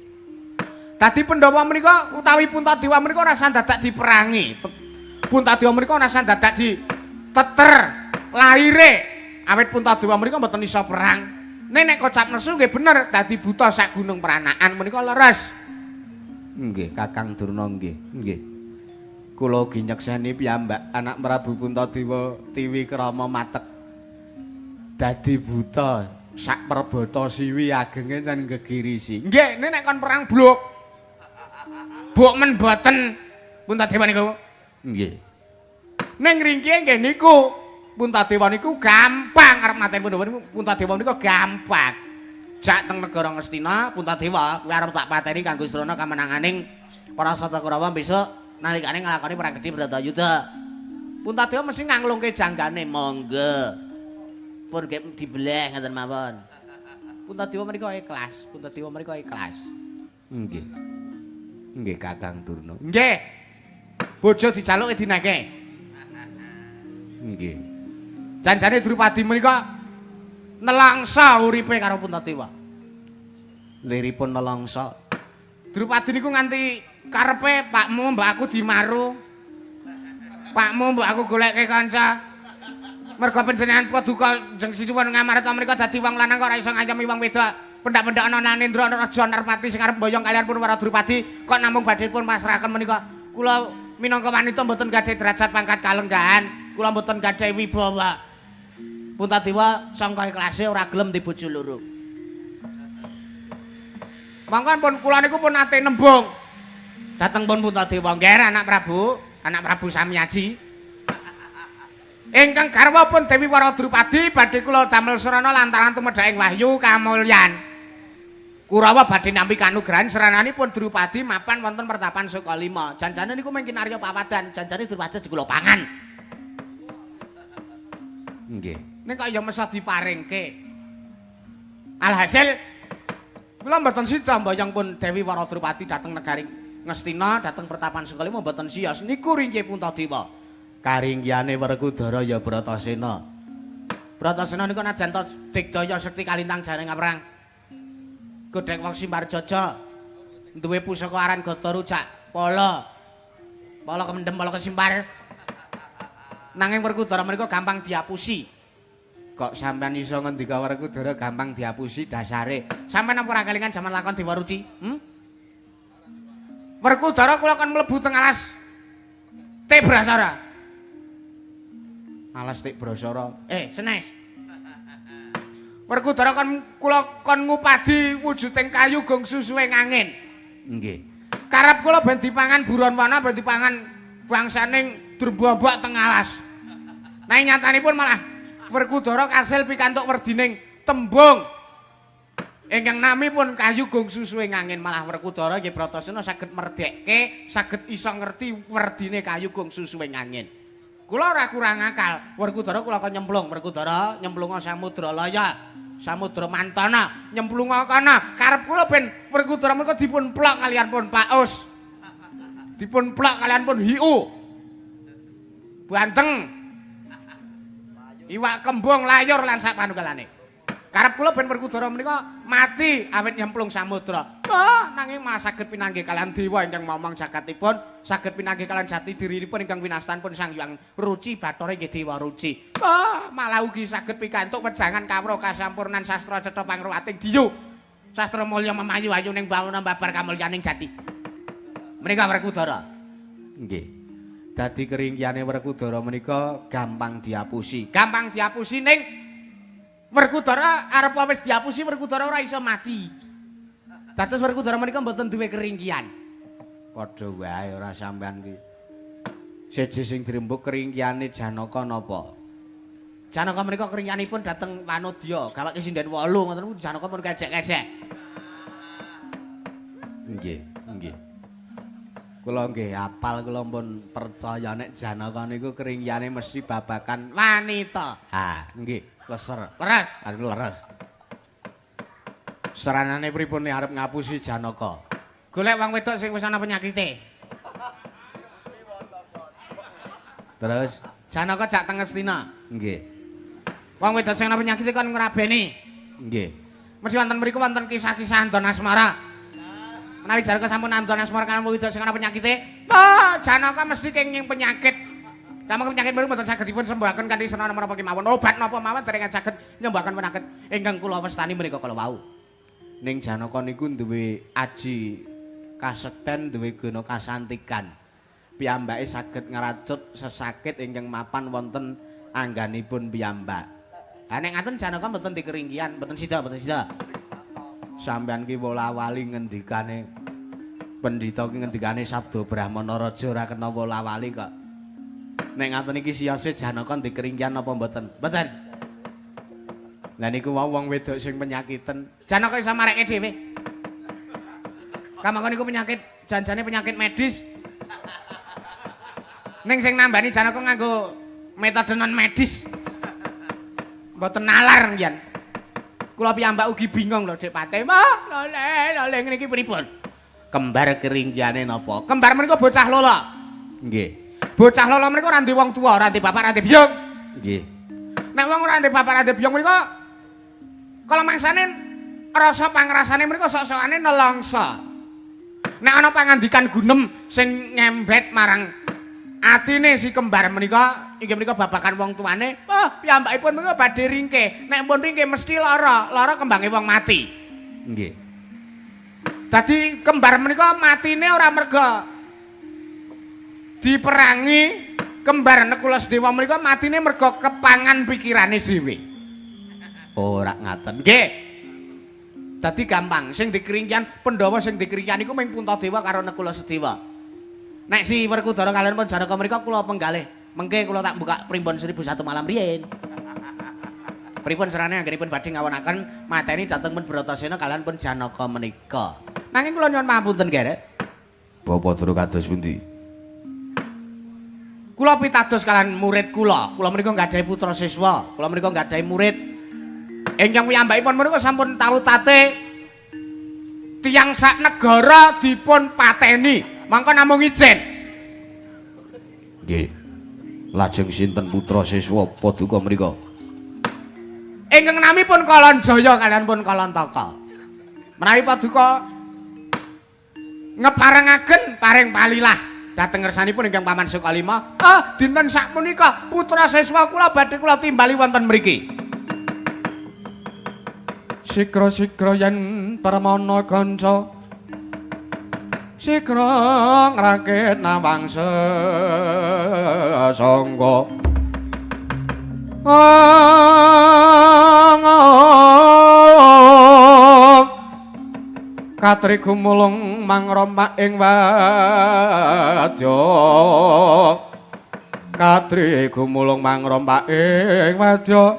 Dadi Pandhawa menika utawi Puntadewa menika ora usah dadak diperangi. Puntadewa menika ora usah dadak diteter lahire. Awit Puntadewa menika mboten iso perang. Nek nek kocap nesu nggih bener dadi buta sak gunung peranakan menika leres. Nggih, Kakang Durna nggih. Nggih. Kula ugi nyekseni piyambak anak Prabu Puntadewa Tiwikrama matek dadi buta sak perbata siwi agenge jan gegirisi. Nggih, nek kon perang bluk. Buk men boten Puntadewa niku. Nggih. Ning ringkihe nggih niku Puntadewa niku gampang arep mateni Pandhawa niku Puntadewa niku gampang. Jak teng negara Ngastina Puntadewa kuwi arep tak pateni kanggo srana kamenanganing para Sata Kurawa besok nalikane nglakoni perang gedhe Bharatayuda. Puntadewa mesti nganglungke janggane monggo. Pun gek dibeleh ngoten mawon. Puntadewa menika ikhlas, Puntadewa menika ikhlas. Nggih. Nggih Kakang Durna. Nggih. Bojo dijaluke dineke. Nggih. Janjane Drupadi menika nelangsa uripe karo Puntadewa. Liripun nelangsa. Drupadi niku nganti karepe pakmu mbak aku dimaru. Pakmu mbok aku goleke kanca. Mergo panjenengan paduka jeng sinuwun ngamarta menika dadi wong lanang kok ora iso ngancemi wong wedok. Pendak-pendak ana Nanendra ana Raja Narpati sing arep mboyong kaliyan pun para Drupadi kok namung badhe pun pasrahaken menika. Kula minangka wanita mboten gadhah derajat pangkat kalenggahan, kula mboten gadhah wibawa. Puntadewa sangka ikhlase ora gelem di bojo loro. Mangkon pun kula niku pun nate nembung. Dateng pun Puntadewa, "Nggih anak Prabu Samyaji." Ingkang garwa pun Dewi Wara Drupadi badhe kula damel srana lantaran tumedhaking wahyu kamulyan. Kurawa badhe nampi kanugrahan srananipun Drupadi mapan wonten pertapan Sukalima. Janjane niku mung kinarya pawadan, janjane Drupadi kula pangan. Nggih. Ning kok ya mesa diparingke. Alhasil kula mboten sida mboyong pun Dewi Wara Drupadi dhateng negari Ngastina, dhateng pertapan Sukalima mboten siyos. Niku ringkih Puntadewa. Karinggihane Werkudara ya Bratasena. Bratasena niku najan to digdaya sekti kalintang jaring perang. Godhek wong Simbarjaja duwe pusaka aran Gada Rujak, pala. Pala kemendhem, pala kesimpar. Nanging Werkudara menika gampang diapusi. Kok sampean iso ngendika Werkudara gampang diapusi dasare? Sampean apa ora kelingan jaman lakon Dewa Ruci? Hmm? Werkudara kula kon mlebu teng alas Tibrasara. Alas Tibrasara. Senes. Werkudara kon kula kon ngupadi wujuding kayu gong susuhe angin. Nggih. Karep kula ben dipangan buron wana, ben dipangan bangsaning drembambak teng alas. Nanging nyatanipun malah Werkudara kasil pikantuk werdining tembung. Ingkang nami pun kayu gong susuhe angin, malah Werkudara nggih Bratasena saged merdekke, saged iso ngerti werdine kayu gong susuhe angin. Kula ora kurang akal. Werkudara kula kon nyemplung, Werkudara nyemplunga samudra laya, samudra mantana, nyemplunga kana. Karep kula ben Werkudara menika dipun plok kaliyan pun Paus. Dipun plok kaliyan pun hiu. Banteng. Iwak kembung layur lan sak panugalane. Karep kula ben Werkudara menika mati awit nyemplung samudra. Oh, nanging malah saged pinanggih kaliyan dewa ingkang momong jagatipun, saged pinanggih kaliyan jati dirinipun ingkang winastan pun Sang Hyang Ruci Bathara inggih Dewa Ruci. Oh, malah ugi saged pikantuk wejangan kawruh kasampurnan sastra cetha pangruwating diyu. Sastra mulya memayu ayuning bawana babar kamulyaning jati. Menika Werkudara. Nggih. Dadi keringkihane Werkudara menika gampang diapusi. Gampang diapusi ning Werkudara arep wis diapusi Werkudara ora iso mati. Dados Werkudara menika mboten duwe keringkihan. Padha wae ora sampean ki. Siji sing dirembug keringkihane Janaka napa? Janaka menika keringkihanipun dhateng Wanodya, gawake sinden 8 ngoten niku Janaka pun kecek-kecek. Nggih, nggih. Kula nggih apal, kula pun percaya nek Janaka niku keringkihane mesti babakan wanita. Ha, nggih, leser. Leres, anu leres. Seranane pripun nek arep ngapusi Janaka? Golek wong wedok sing wis ana penyakite. Terus Janaka jak teng Ngastina. Nggih. Wong wedok sing ana penyakite kon ngrabeni. Nggih. Mesti wonten mriku wonten kisah-kisah andon asmara. Menawi Janaka sampun andon asmara kaliyan wong wedok sing ana penyakite, oh, Janaka mesti kenging penyakit. Kamangka penyakit mriku mboten saged dipun sembuhaken kanthi srana menapa kemawon. Obat napa mawon dereng saged nyembuhaken penyakit ingkang kula wastani menika kala wau. Ning Janaka niku duwe aji kasekten, duwe guna kasantikan. Piyambake saged ngracut sesakit ingkang mapan wonten angganipun piyambak. Ha nek ngaten Janaka mboten dikeringkihan, mboten sida, mboten sida. Sampeyan ki wola-wali ngendikane pendhita ki ngendikane sabda Brahmana raja ora kena wola-wali kok. Nek ngaten iki siyose Janaka dikeringkian napa mboten? Mboten. Lah niku wau wong wedok sing penyakiten. Janaka iso mareke dhewe. Kamangka niku penyakit janjane penyakit medis. Ning sing nambani Janaka nganggo metode non medis. Mboten nalar ngian. Kula piyambak ugi bingung lho Dik Patimah. Lole, lole ngene iki pripun? Kembar keringkiane napa? Kembar menika bocah lolo. Nggih. Bocah lolo menika ora ndek wong tuwa, ora ndek bapak, ora ndek biyung. Nggih. Nek wong ora ndek bapak, ora ndek biyung menika kala mangsane rasa pangrasane menika sok-sokane nelongso. Nek ana pangandikan gunem sing ngembet marang atine si kembar menika inggih menika babagan wong tuane, wah piyambakipun menika badhe ringkih. Nek pun ringkih mesti lara, lara kembange wong mati. Nggih. Dadi kembar menika matine ora merga diperangi, kembar Nekula Sedewa menika matine merga kepangan pikirane dhewe. Ora ngaten. Nggih. Dadi gampang, sing dikeringkian Pandhawa sing dikeringkian iku mung Puntadewa karo Nekula Sedewa. Nek si Werkudara kalian pun Janaka menika kula penggalih. Mengke kula tak buka primbon 1001 malam riyin. Pripun serane anggenipun badhe ngawonaken mateni dhateng pun Bratasena kalian pun Janaka menika. Nanging kula nyuwun pangapunten, Garek. Bapak Dura kados pundi? Kula pitados kalian murid kula. Kula menika nggadahi putra siswa, kula menika nggadahi murid. Ingkang piyambakipun menika sampun tau tate tiyang sak negara dipun pateni. Mangka namung ijen. Nggih. Lajeng sinten putra siswa paduka mriku? Ingkang namipun Kalanjaya kalian pun Kalantaka. Menawi paduka ngeparengaken paring palilah dhateng ngersanipun ingkang Paman Sukalima, ah dinten sakmenika putra siswa kula badhe kula timbali wonten mriki. Sikra-sikra yen permana kanca sikra ngrakit nawang sesangga. Katri gumulung mangrompak ing wadya. Katri gumulung mangrompak ing wadya.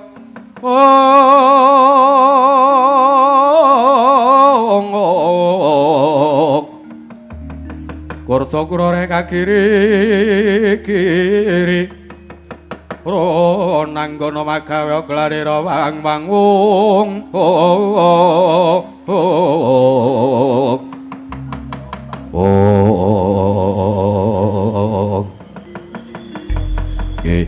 Kurta kurore kagiri kiri. Ronanggono magawe glarira wang wangung. Nggih.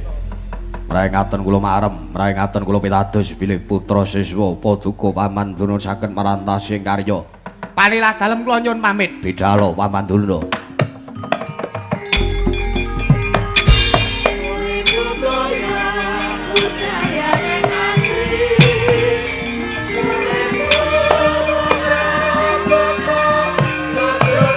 Mraingaten kula marem, mraingaten kula pitados bilih putra siswa paduka Paman Durna saged marantasi ing karya. Palilah dalem kula nyuwun pamit. Bidalo Paman Durna. Sakit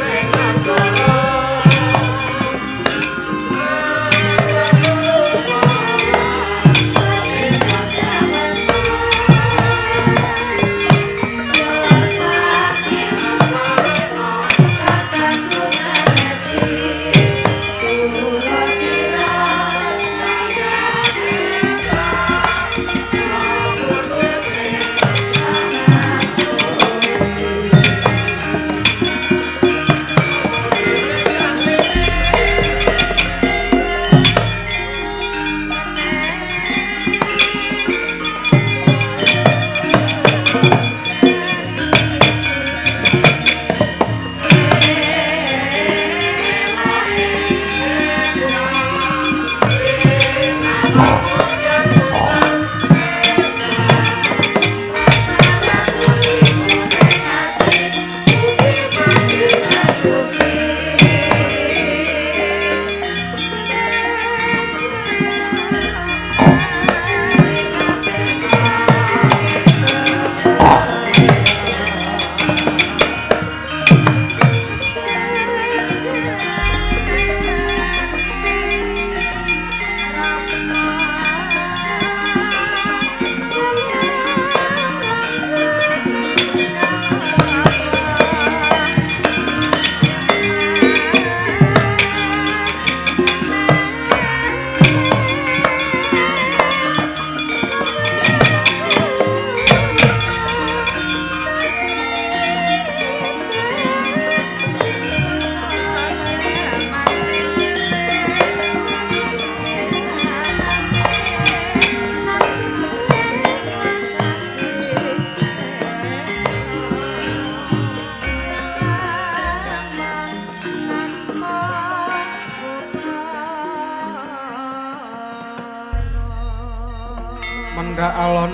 Gagak alon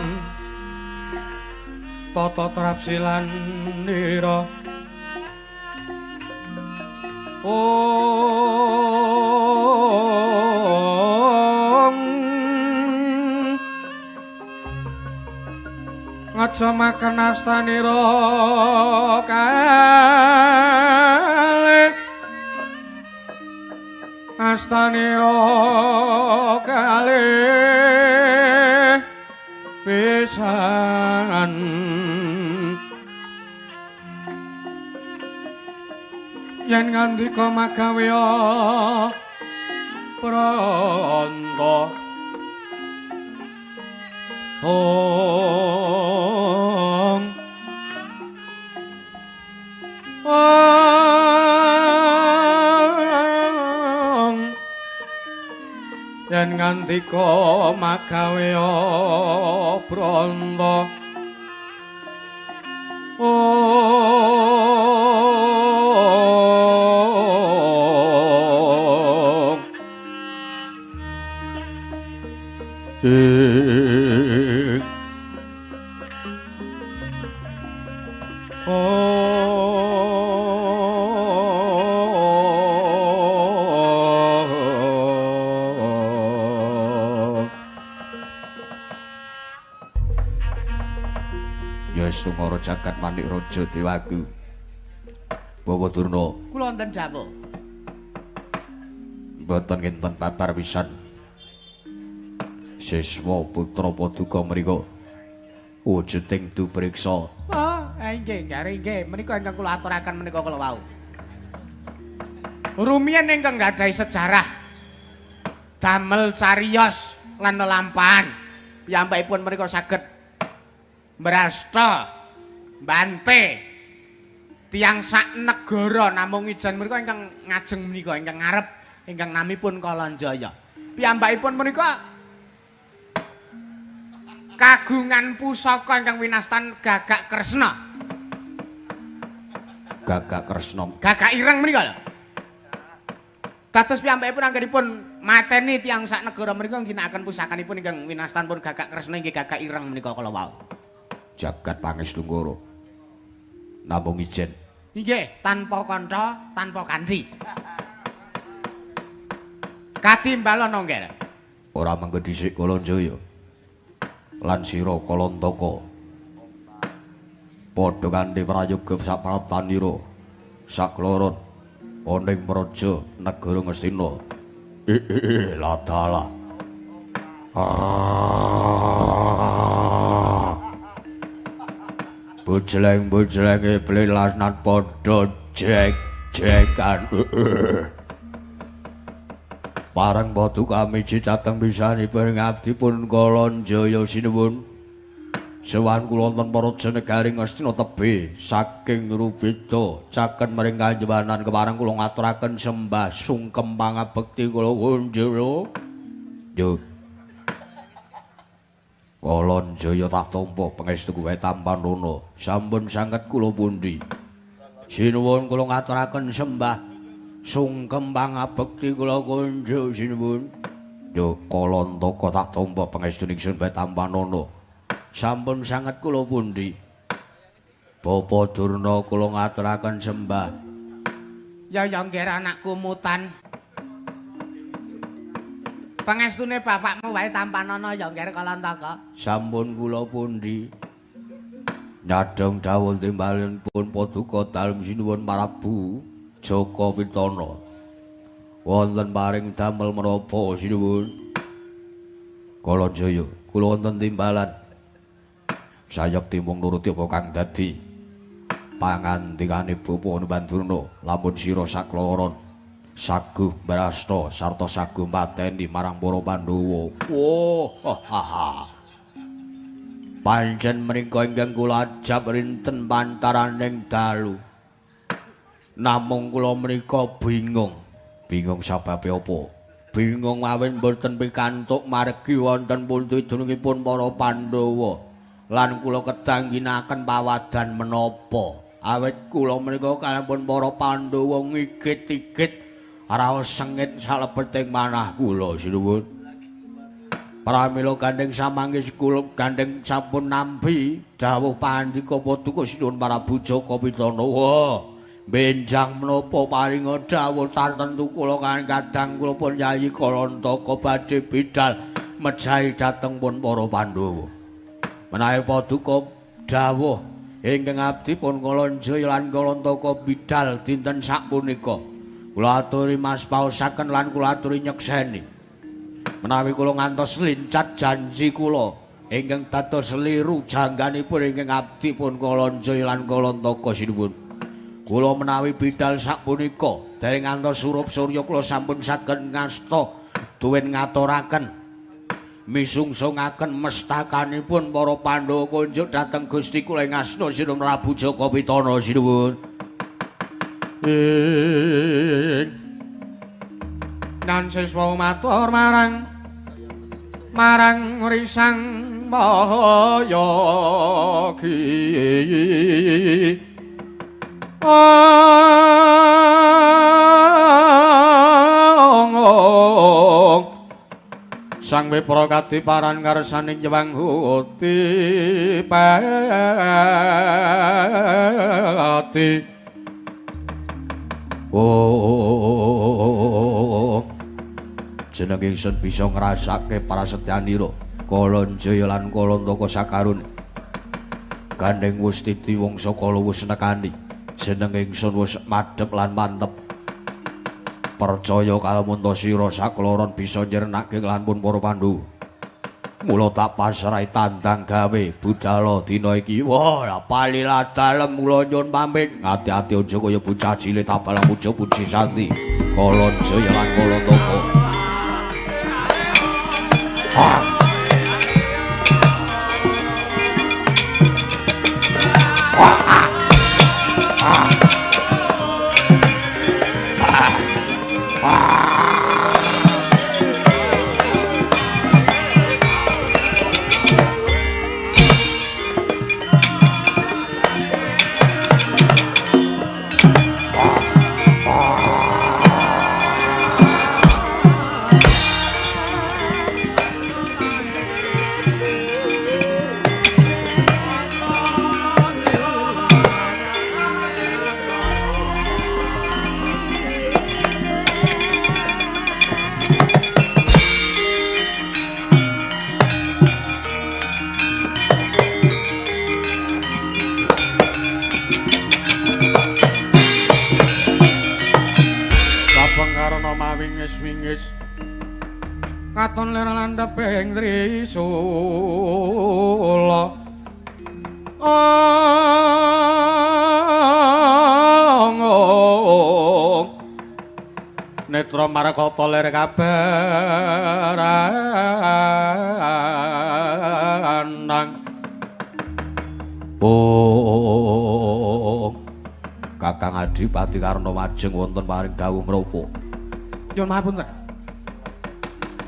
tata trapsilan nira. Ong ngaja makan astanira kalih astanira kalih pisan yen ngandika magawe pranta. Ong ong yen ngandika magawe pranta. Ong ing ong. Ya Sungara jagat manik raja dewaku. Bawa Durna. Kula wonten dawuh. Mboten kinten babar pisan. Siswa putra paduka mriku wujuding dupriksa. Oh, inggih, nggih, menika ingkang kula aturaken menika kula wau. Rumiyin ingkang gadhahi sejarah damel cariyos lan lelampahan piyambakipun menika saged mbrasta mbante tiyang sak negara namung ijen menika ingkang ngajeng menika ingkang ngarep ingkang namipun Kalanjaya. Piyambakipun menika kagungan pusaka ingkang winastan Gagak Kresna. Gagak Kresna. Gagak ireng menika lho. Dados piyambakipun anggenipun mateni tiyang sak negara menika ngginakaken pusakanipun ingkang winastan pun Gagak Kresna inggih Gagak ireng menika kala wau. Jagat Pangestungkara. Namung ijen. Inggih, tanpa kanca, tanpa kanthi. Katimbalana nggih. Ora mengko dhisik Kalanjaya. Lan sira Kalantaka. Padha kanthi prayoga sapratanira sakloron ana ing praja negara Ngastina. Ladalah. Bojleng-bojlenge blelasnat padha jek-jekan. Pareng paduka miji dhateng pisanipun ngabdi pun Kalanjaya sinuwun. Sowan kula wonten praja negari Ngastina tebih saking Rubeda caken maring kanjuwanan kepareng kula ngaturaken sembah sungkem pangabekti kula kunjara. Yo. Kalanjaya tak tampa pangestu kuwe tampanana sampun sanget kula pundi. Sinuwun kula ngaturaken sembah sungkem pangabekti kula kunjung sinuwun. Yo Kalantaka tak tampa pangestu ingsun wae tampanana sampun sanget kula pundi. Bapa Durna kula ngaturaken sembah. Ya ya nggih anakku mutan. Pangestune bapakmu wae tampanana ya nggih Kalantaka. Sampun kula pundi. Nyadhong dawuh timbalanipun paduka dalem sinuwun Prabu Jaka Pitana. Wonten paring damel menapa sinuwun? Kalanjaya, kula wonten timbalan. Sayekti mung nuruti apa kang dadi pangandikane Bapa Hanuman lamun sira sakloron saguh mbrasta sarta saguh mateni marang para Pandhawa. Wah, ha. Pancen menika ingkang kula ajab rinten pantaraning dalu. Namung kula menika bingung. Bingung sababe apa? Bingung awit mboten pikantuk margi wonten pundi dunungipun para Pandhawa. Lan kula kedah ngginakaken pawadan menapa? Awit kula menika kalampun para Pandhawa ngigit-igit raos sengit salebeting manah kula sinuwun. Pramila gandeng samangke kula gandeng sampun nampi dawuh pandika paduka Sinuwun Prabu Jaka Pitana. Wah, benjang menapa paringa dawuh tartentu kula kan kadang kula pun Yayi Kalantaka badhe bidal mejahi dhateng pun para Pandhawa. Menawi paduka dawuh ingkang abdi pun Kalanjaya lan Kalantaka bidal dinten sapunika, kula aturi mas paosaken lan kula aturi nyekseni. Menawi kula ngantos lincat janji kula ingkang dados liru jangganipun ingkang abdi pun Kalanjaya lan Kalantaka sinuwun. Kula menawi bidal sapunika dereng ngantos surup surya kula sampun saged ngasta duwen ngaturaken misungsungaken mestakanipun para Pandhawa kunjuk dhateng Gusti kula ing asna Sinuwun Prabu Jaka Pitana sinuwun. Nan siswa matur marang marang risang Mahayagi. Sang Wipra kadiparan karsaning Hyang Huti Pati. Oh, jeneng ingsun bisa ngrasake prasetyanira Kalanjaya lan Kalantaka sakarone. Gandeng wis titi wangsa kala wis nekani, jeneng ingsun wis madhep lan mantep. Percaya kalamunta sira sakloron bisa nyirnake lan pun para Pandhawa. Mula tak pasrahi tandang gawe budala dina iki. Wah, palilah dalem kula nyuwun pamit. Ati-ati aja kaya bocah cilik tabalang puja puji santi. Kalanjaya lan Kalantaka. Ah. Katon lir landheping trisula. Netra marakata lir kabaranang. Oh, Kakang Adipati Karna majeng wonten paring dawuh ngrapa. Nyuwun mahapunten.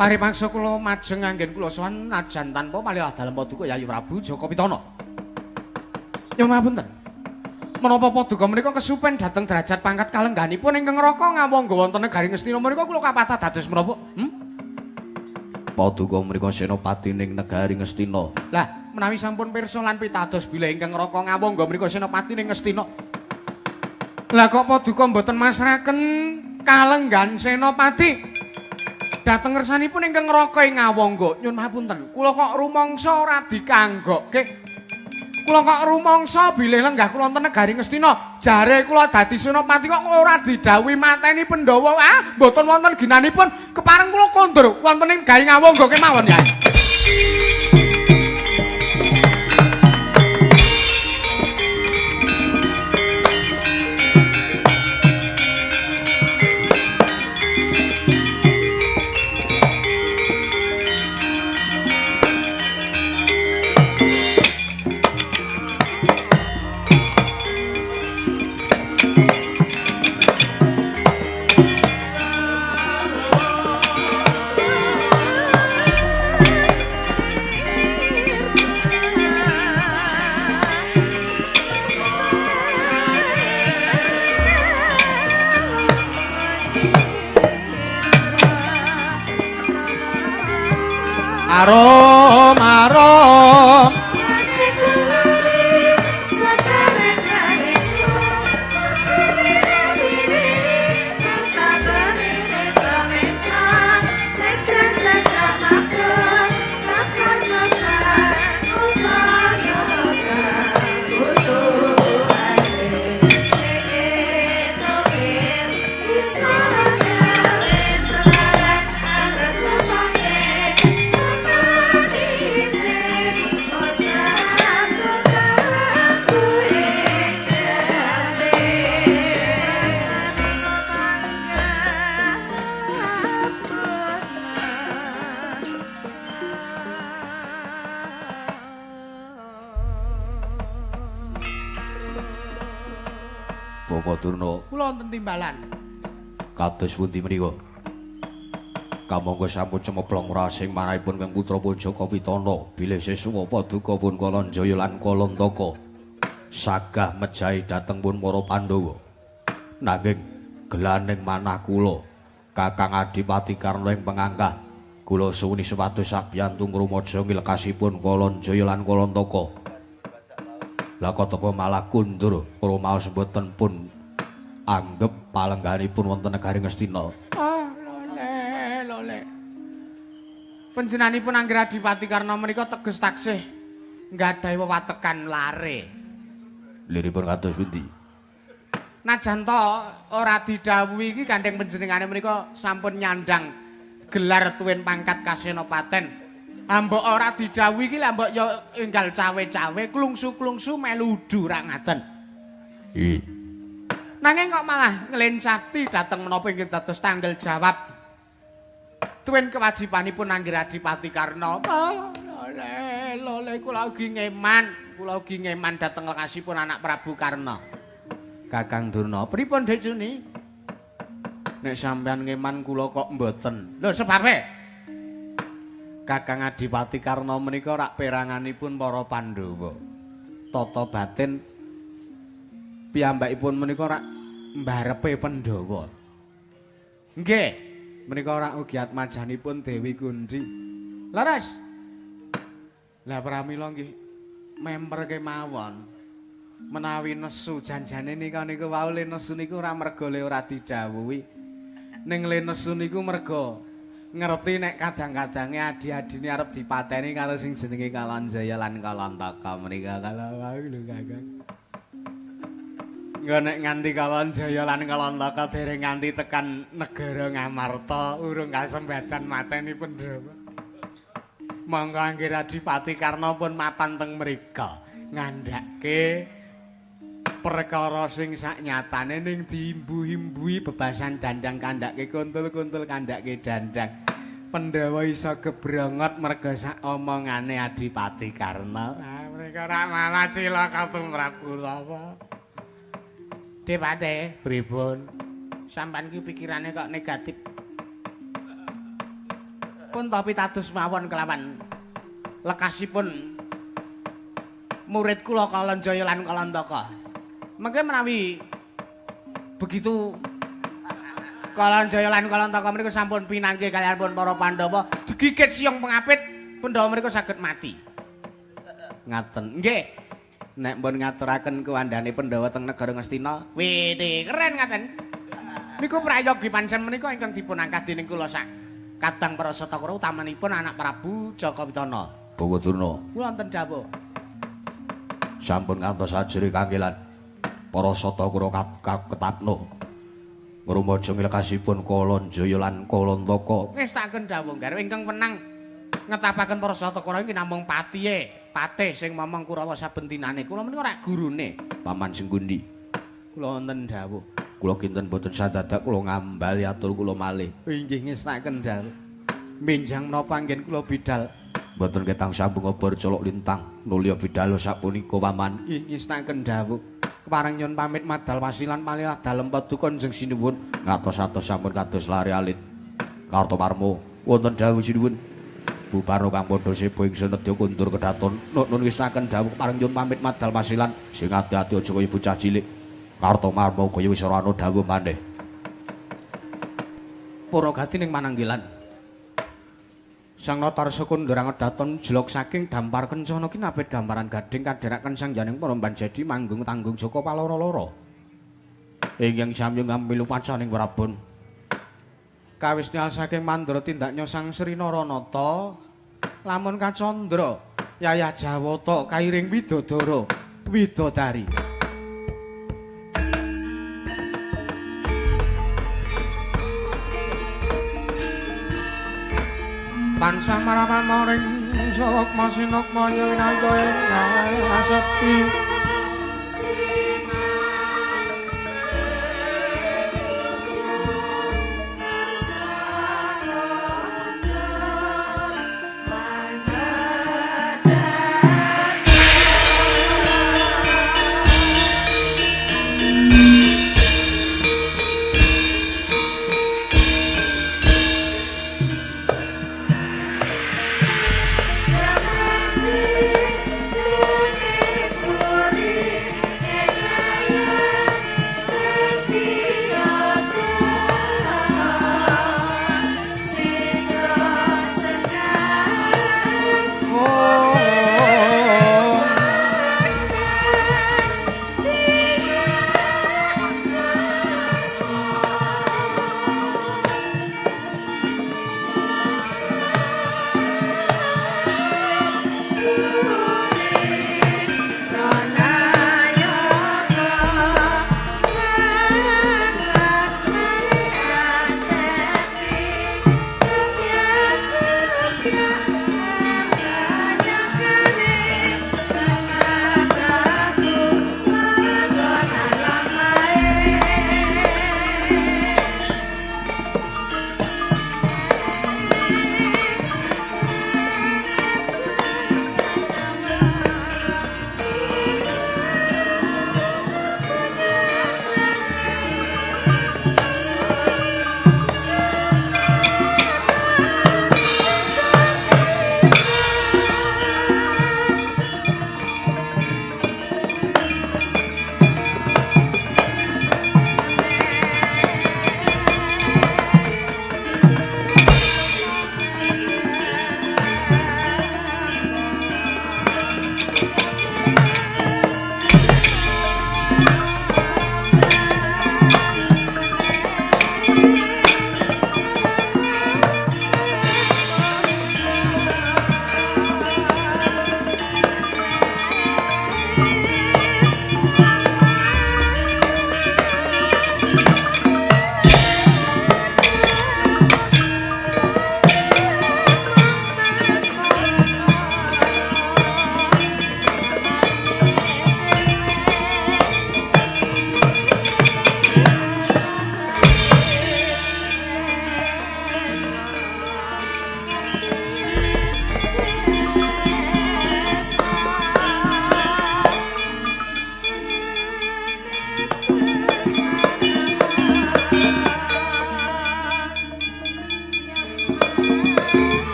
Paripaksa kula majeng anggen kula sowan najan tanpa palilah dalem paduka Yayi Prabu Jaka Pitana. Nyuwun mahapunten. Menapa paduka menika kesupen dhateng derajat pangkat kalengganipun ingkang neraka ngawangga wonten negari Ngastina menika kula kapatah dados menapa? Paduka menika senopati ning negari Ngastina. Lah, menawi sampun pirsa lan pitados bilih ingkang neraka ngawangga menika senopati ning Ngastina. Lah kok paduka mboten masraken kalenggan senopati? Dhateng ngersanipun ingkang neraka ing Ngawangga. Nyuwun mahapunten, kula kok rumangsa ora dikanggokke. Kula kok rumangsa bilih lenggah kula wonten negari Ngastina, jare kula dadi senopati kok ora didhawuhi mateni Pandhawa. Ah, mboten wonten ginanipun. Kepareng kula kondur wonten ing negari Ngawangga kemawon, Yai. Arum arum. Bapak Durna, Kula wonten timbalan. Kados pundi menika? Kamangka sampun cemeplong rasing manahipun kang putra pun Jaka Pitana, bilih sesuwa paduka pun Kalanjaya lan Kalantaka sagah mejahi dhateng pun para Pandhawa. Nanging gelaning manah kula, Kakang Adipati Karna ing pengangkah, kula suwuni supados sabiyantu ngrumaja ngilekasipun Kalanjaya lan Kalantaka. Lah kataka malah kundur rumaos mboten pun anggep palengganipun wonten negari Ngastina. Ah, lole, lole. Panjenenganipun Angger Adipati Karna menika teges taksih nggadahi wewatekan lare. Liripun kados pundi? Najan to ora didhawuhi iki gandeng panjenengane menika sampun nyandang gelar tuwin pangkat Kasenopaten. Ambok ora didhawuhi iki lha mbok ya enggal cawe-cawe klungsu-klungsu melu udu ra ngaten. Nggih. Nanging kok malah nglencati dhateng menapa inggih dados tanggel jawab tuwin kewajibanipun Angger Adipati Karna. Oh, lole, lole kula ugi ngeman, kula ugi ngeman dhateng lekasipun anak Prabu Karna. Kakang Durna, pripun Dik Juni? Nek sampean ngeman kula kok mboten. Lho sebabe? Kakang Adipati Karna menika rak peranganipun para Pandhawa. Tata batin piyambakipun menika rak mbarepe Pandhawa. Nggih, menika rak ugi atmajanipun Dewi Kundri. Leres. Lah pramila nggih memper kemawon. Menawi nesu janjane nika niku wau le nesu niku ora merga le ora didhawuhi. Ning le nesu niku merga ngerti nek kadang-kadange adi-adine arep dipateni karo sing jenenge Kalanjaya lan Kalantaka menika kala wau lho Kakang. Engko nek nganti Kalanjaya lan Kalantaka dereng nganti tekan negara Ngamarta urung kasembatan mateni Pandhawa. Monggo Angger Adipati Karna pun mapan teng mrika ngandhake perkara sing saknyatane ning diimbu-imbui bebasan dandang kandhake kuntul-kuntul kandhake dandang. Pandhawa iso gebrongot merga sak omongane Adipati Karna. Ah mereka ora malah cilaka tumrap kula. Depate, pripun? Sampeyan ki pikirane kok negatif. Pun to pitados mawon kelawan lekasipun murid kula Kalanjaya lan Kalantaka. Mengke menawi begitu Kalanjaya lan Kalantaka menika sampun pinanggih kaliyan pun para Pandhawa, digigit siung pengapit, Pandhawa menika saged mati. Ngaten. Nggih. Nek mpun ngaturaken kuwandane Pandhawa teng negara Ngastina, wih, keren ngaten. Niku prayogi pancen menika ingkang dipun angkat dening kula sak kadang para Satakara utamanipun anak Prabu Jaka Pitana. Bawa Durna. Kula wonten dawuh. Sampun ngantos ajri kanggelan para Satakara ketatno. Ngrumaja nglekasipun Kalanjaya lan Kalantaka. Ngestaken dawuh garwa ingkang wenang ngetapaken para Satakara iki namung patihe, patih sing momong Kurawa saben dinane. Kula menika ora gurune. Paman Senggundi. Kula wonten dawuh. Kula kinten boten sadadak kula ngambali atur kula malih. Inggih ngestaken dawuh. Minjang menapa anggen kula bidal? Mboten ketang sambung obor colok lintang nulya bidal sapunika paman. Inggih ngestaken dawuh. Kepareng nyun pamit madal wasilan palilah dalem paduka Kanjeng Sinuwun. Ngatos-atos sampun kados lari alit. Kartomarmo wonten dawuh Sinuwun. Bubarno kang padha sebo ing senedya kundur kedaton. Nun ngestaken dawuh kepareng nyun pamit madal wasilan sing ati-ati aja kaya bocah cilik. Kartomarmo kaya wis ora ana dawuh maneh. Purwagati ning Mananggilan. Sang Natarsa kondhorang daton jelok saking dampar kencana kinapit gambaran gading kadheraken sang janing para banjadi manggung tanggung jaka paloro-loro. Ingkang samya ngambil upacaning Prabon. Kawis nial saking mandra tindaknya Sang Sri Naranata lamun kacandra yayah Jawata kairing widodara widodari. Tansah maramaring sukma sinukma winaya ing asepi.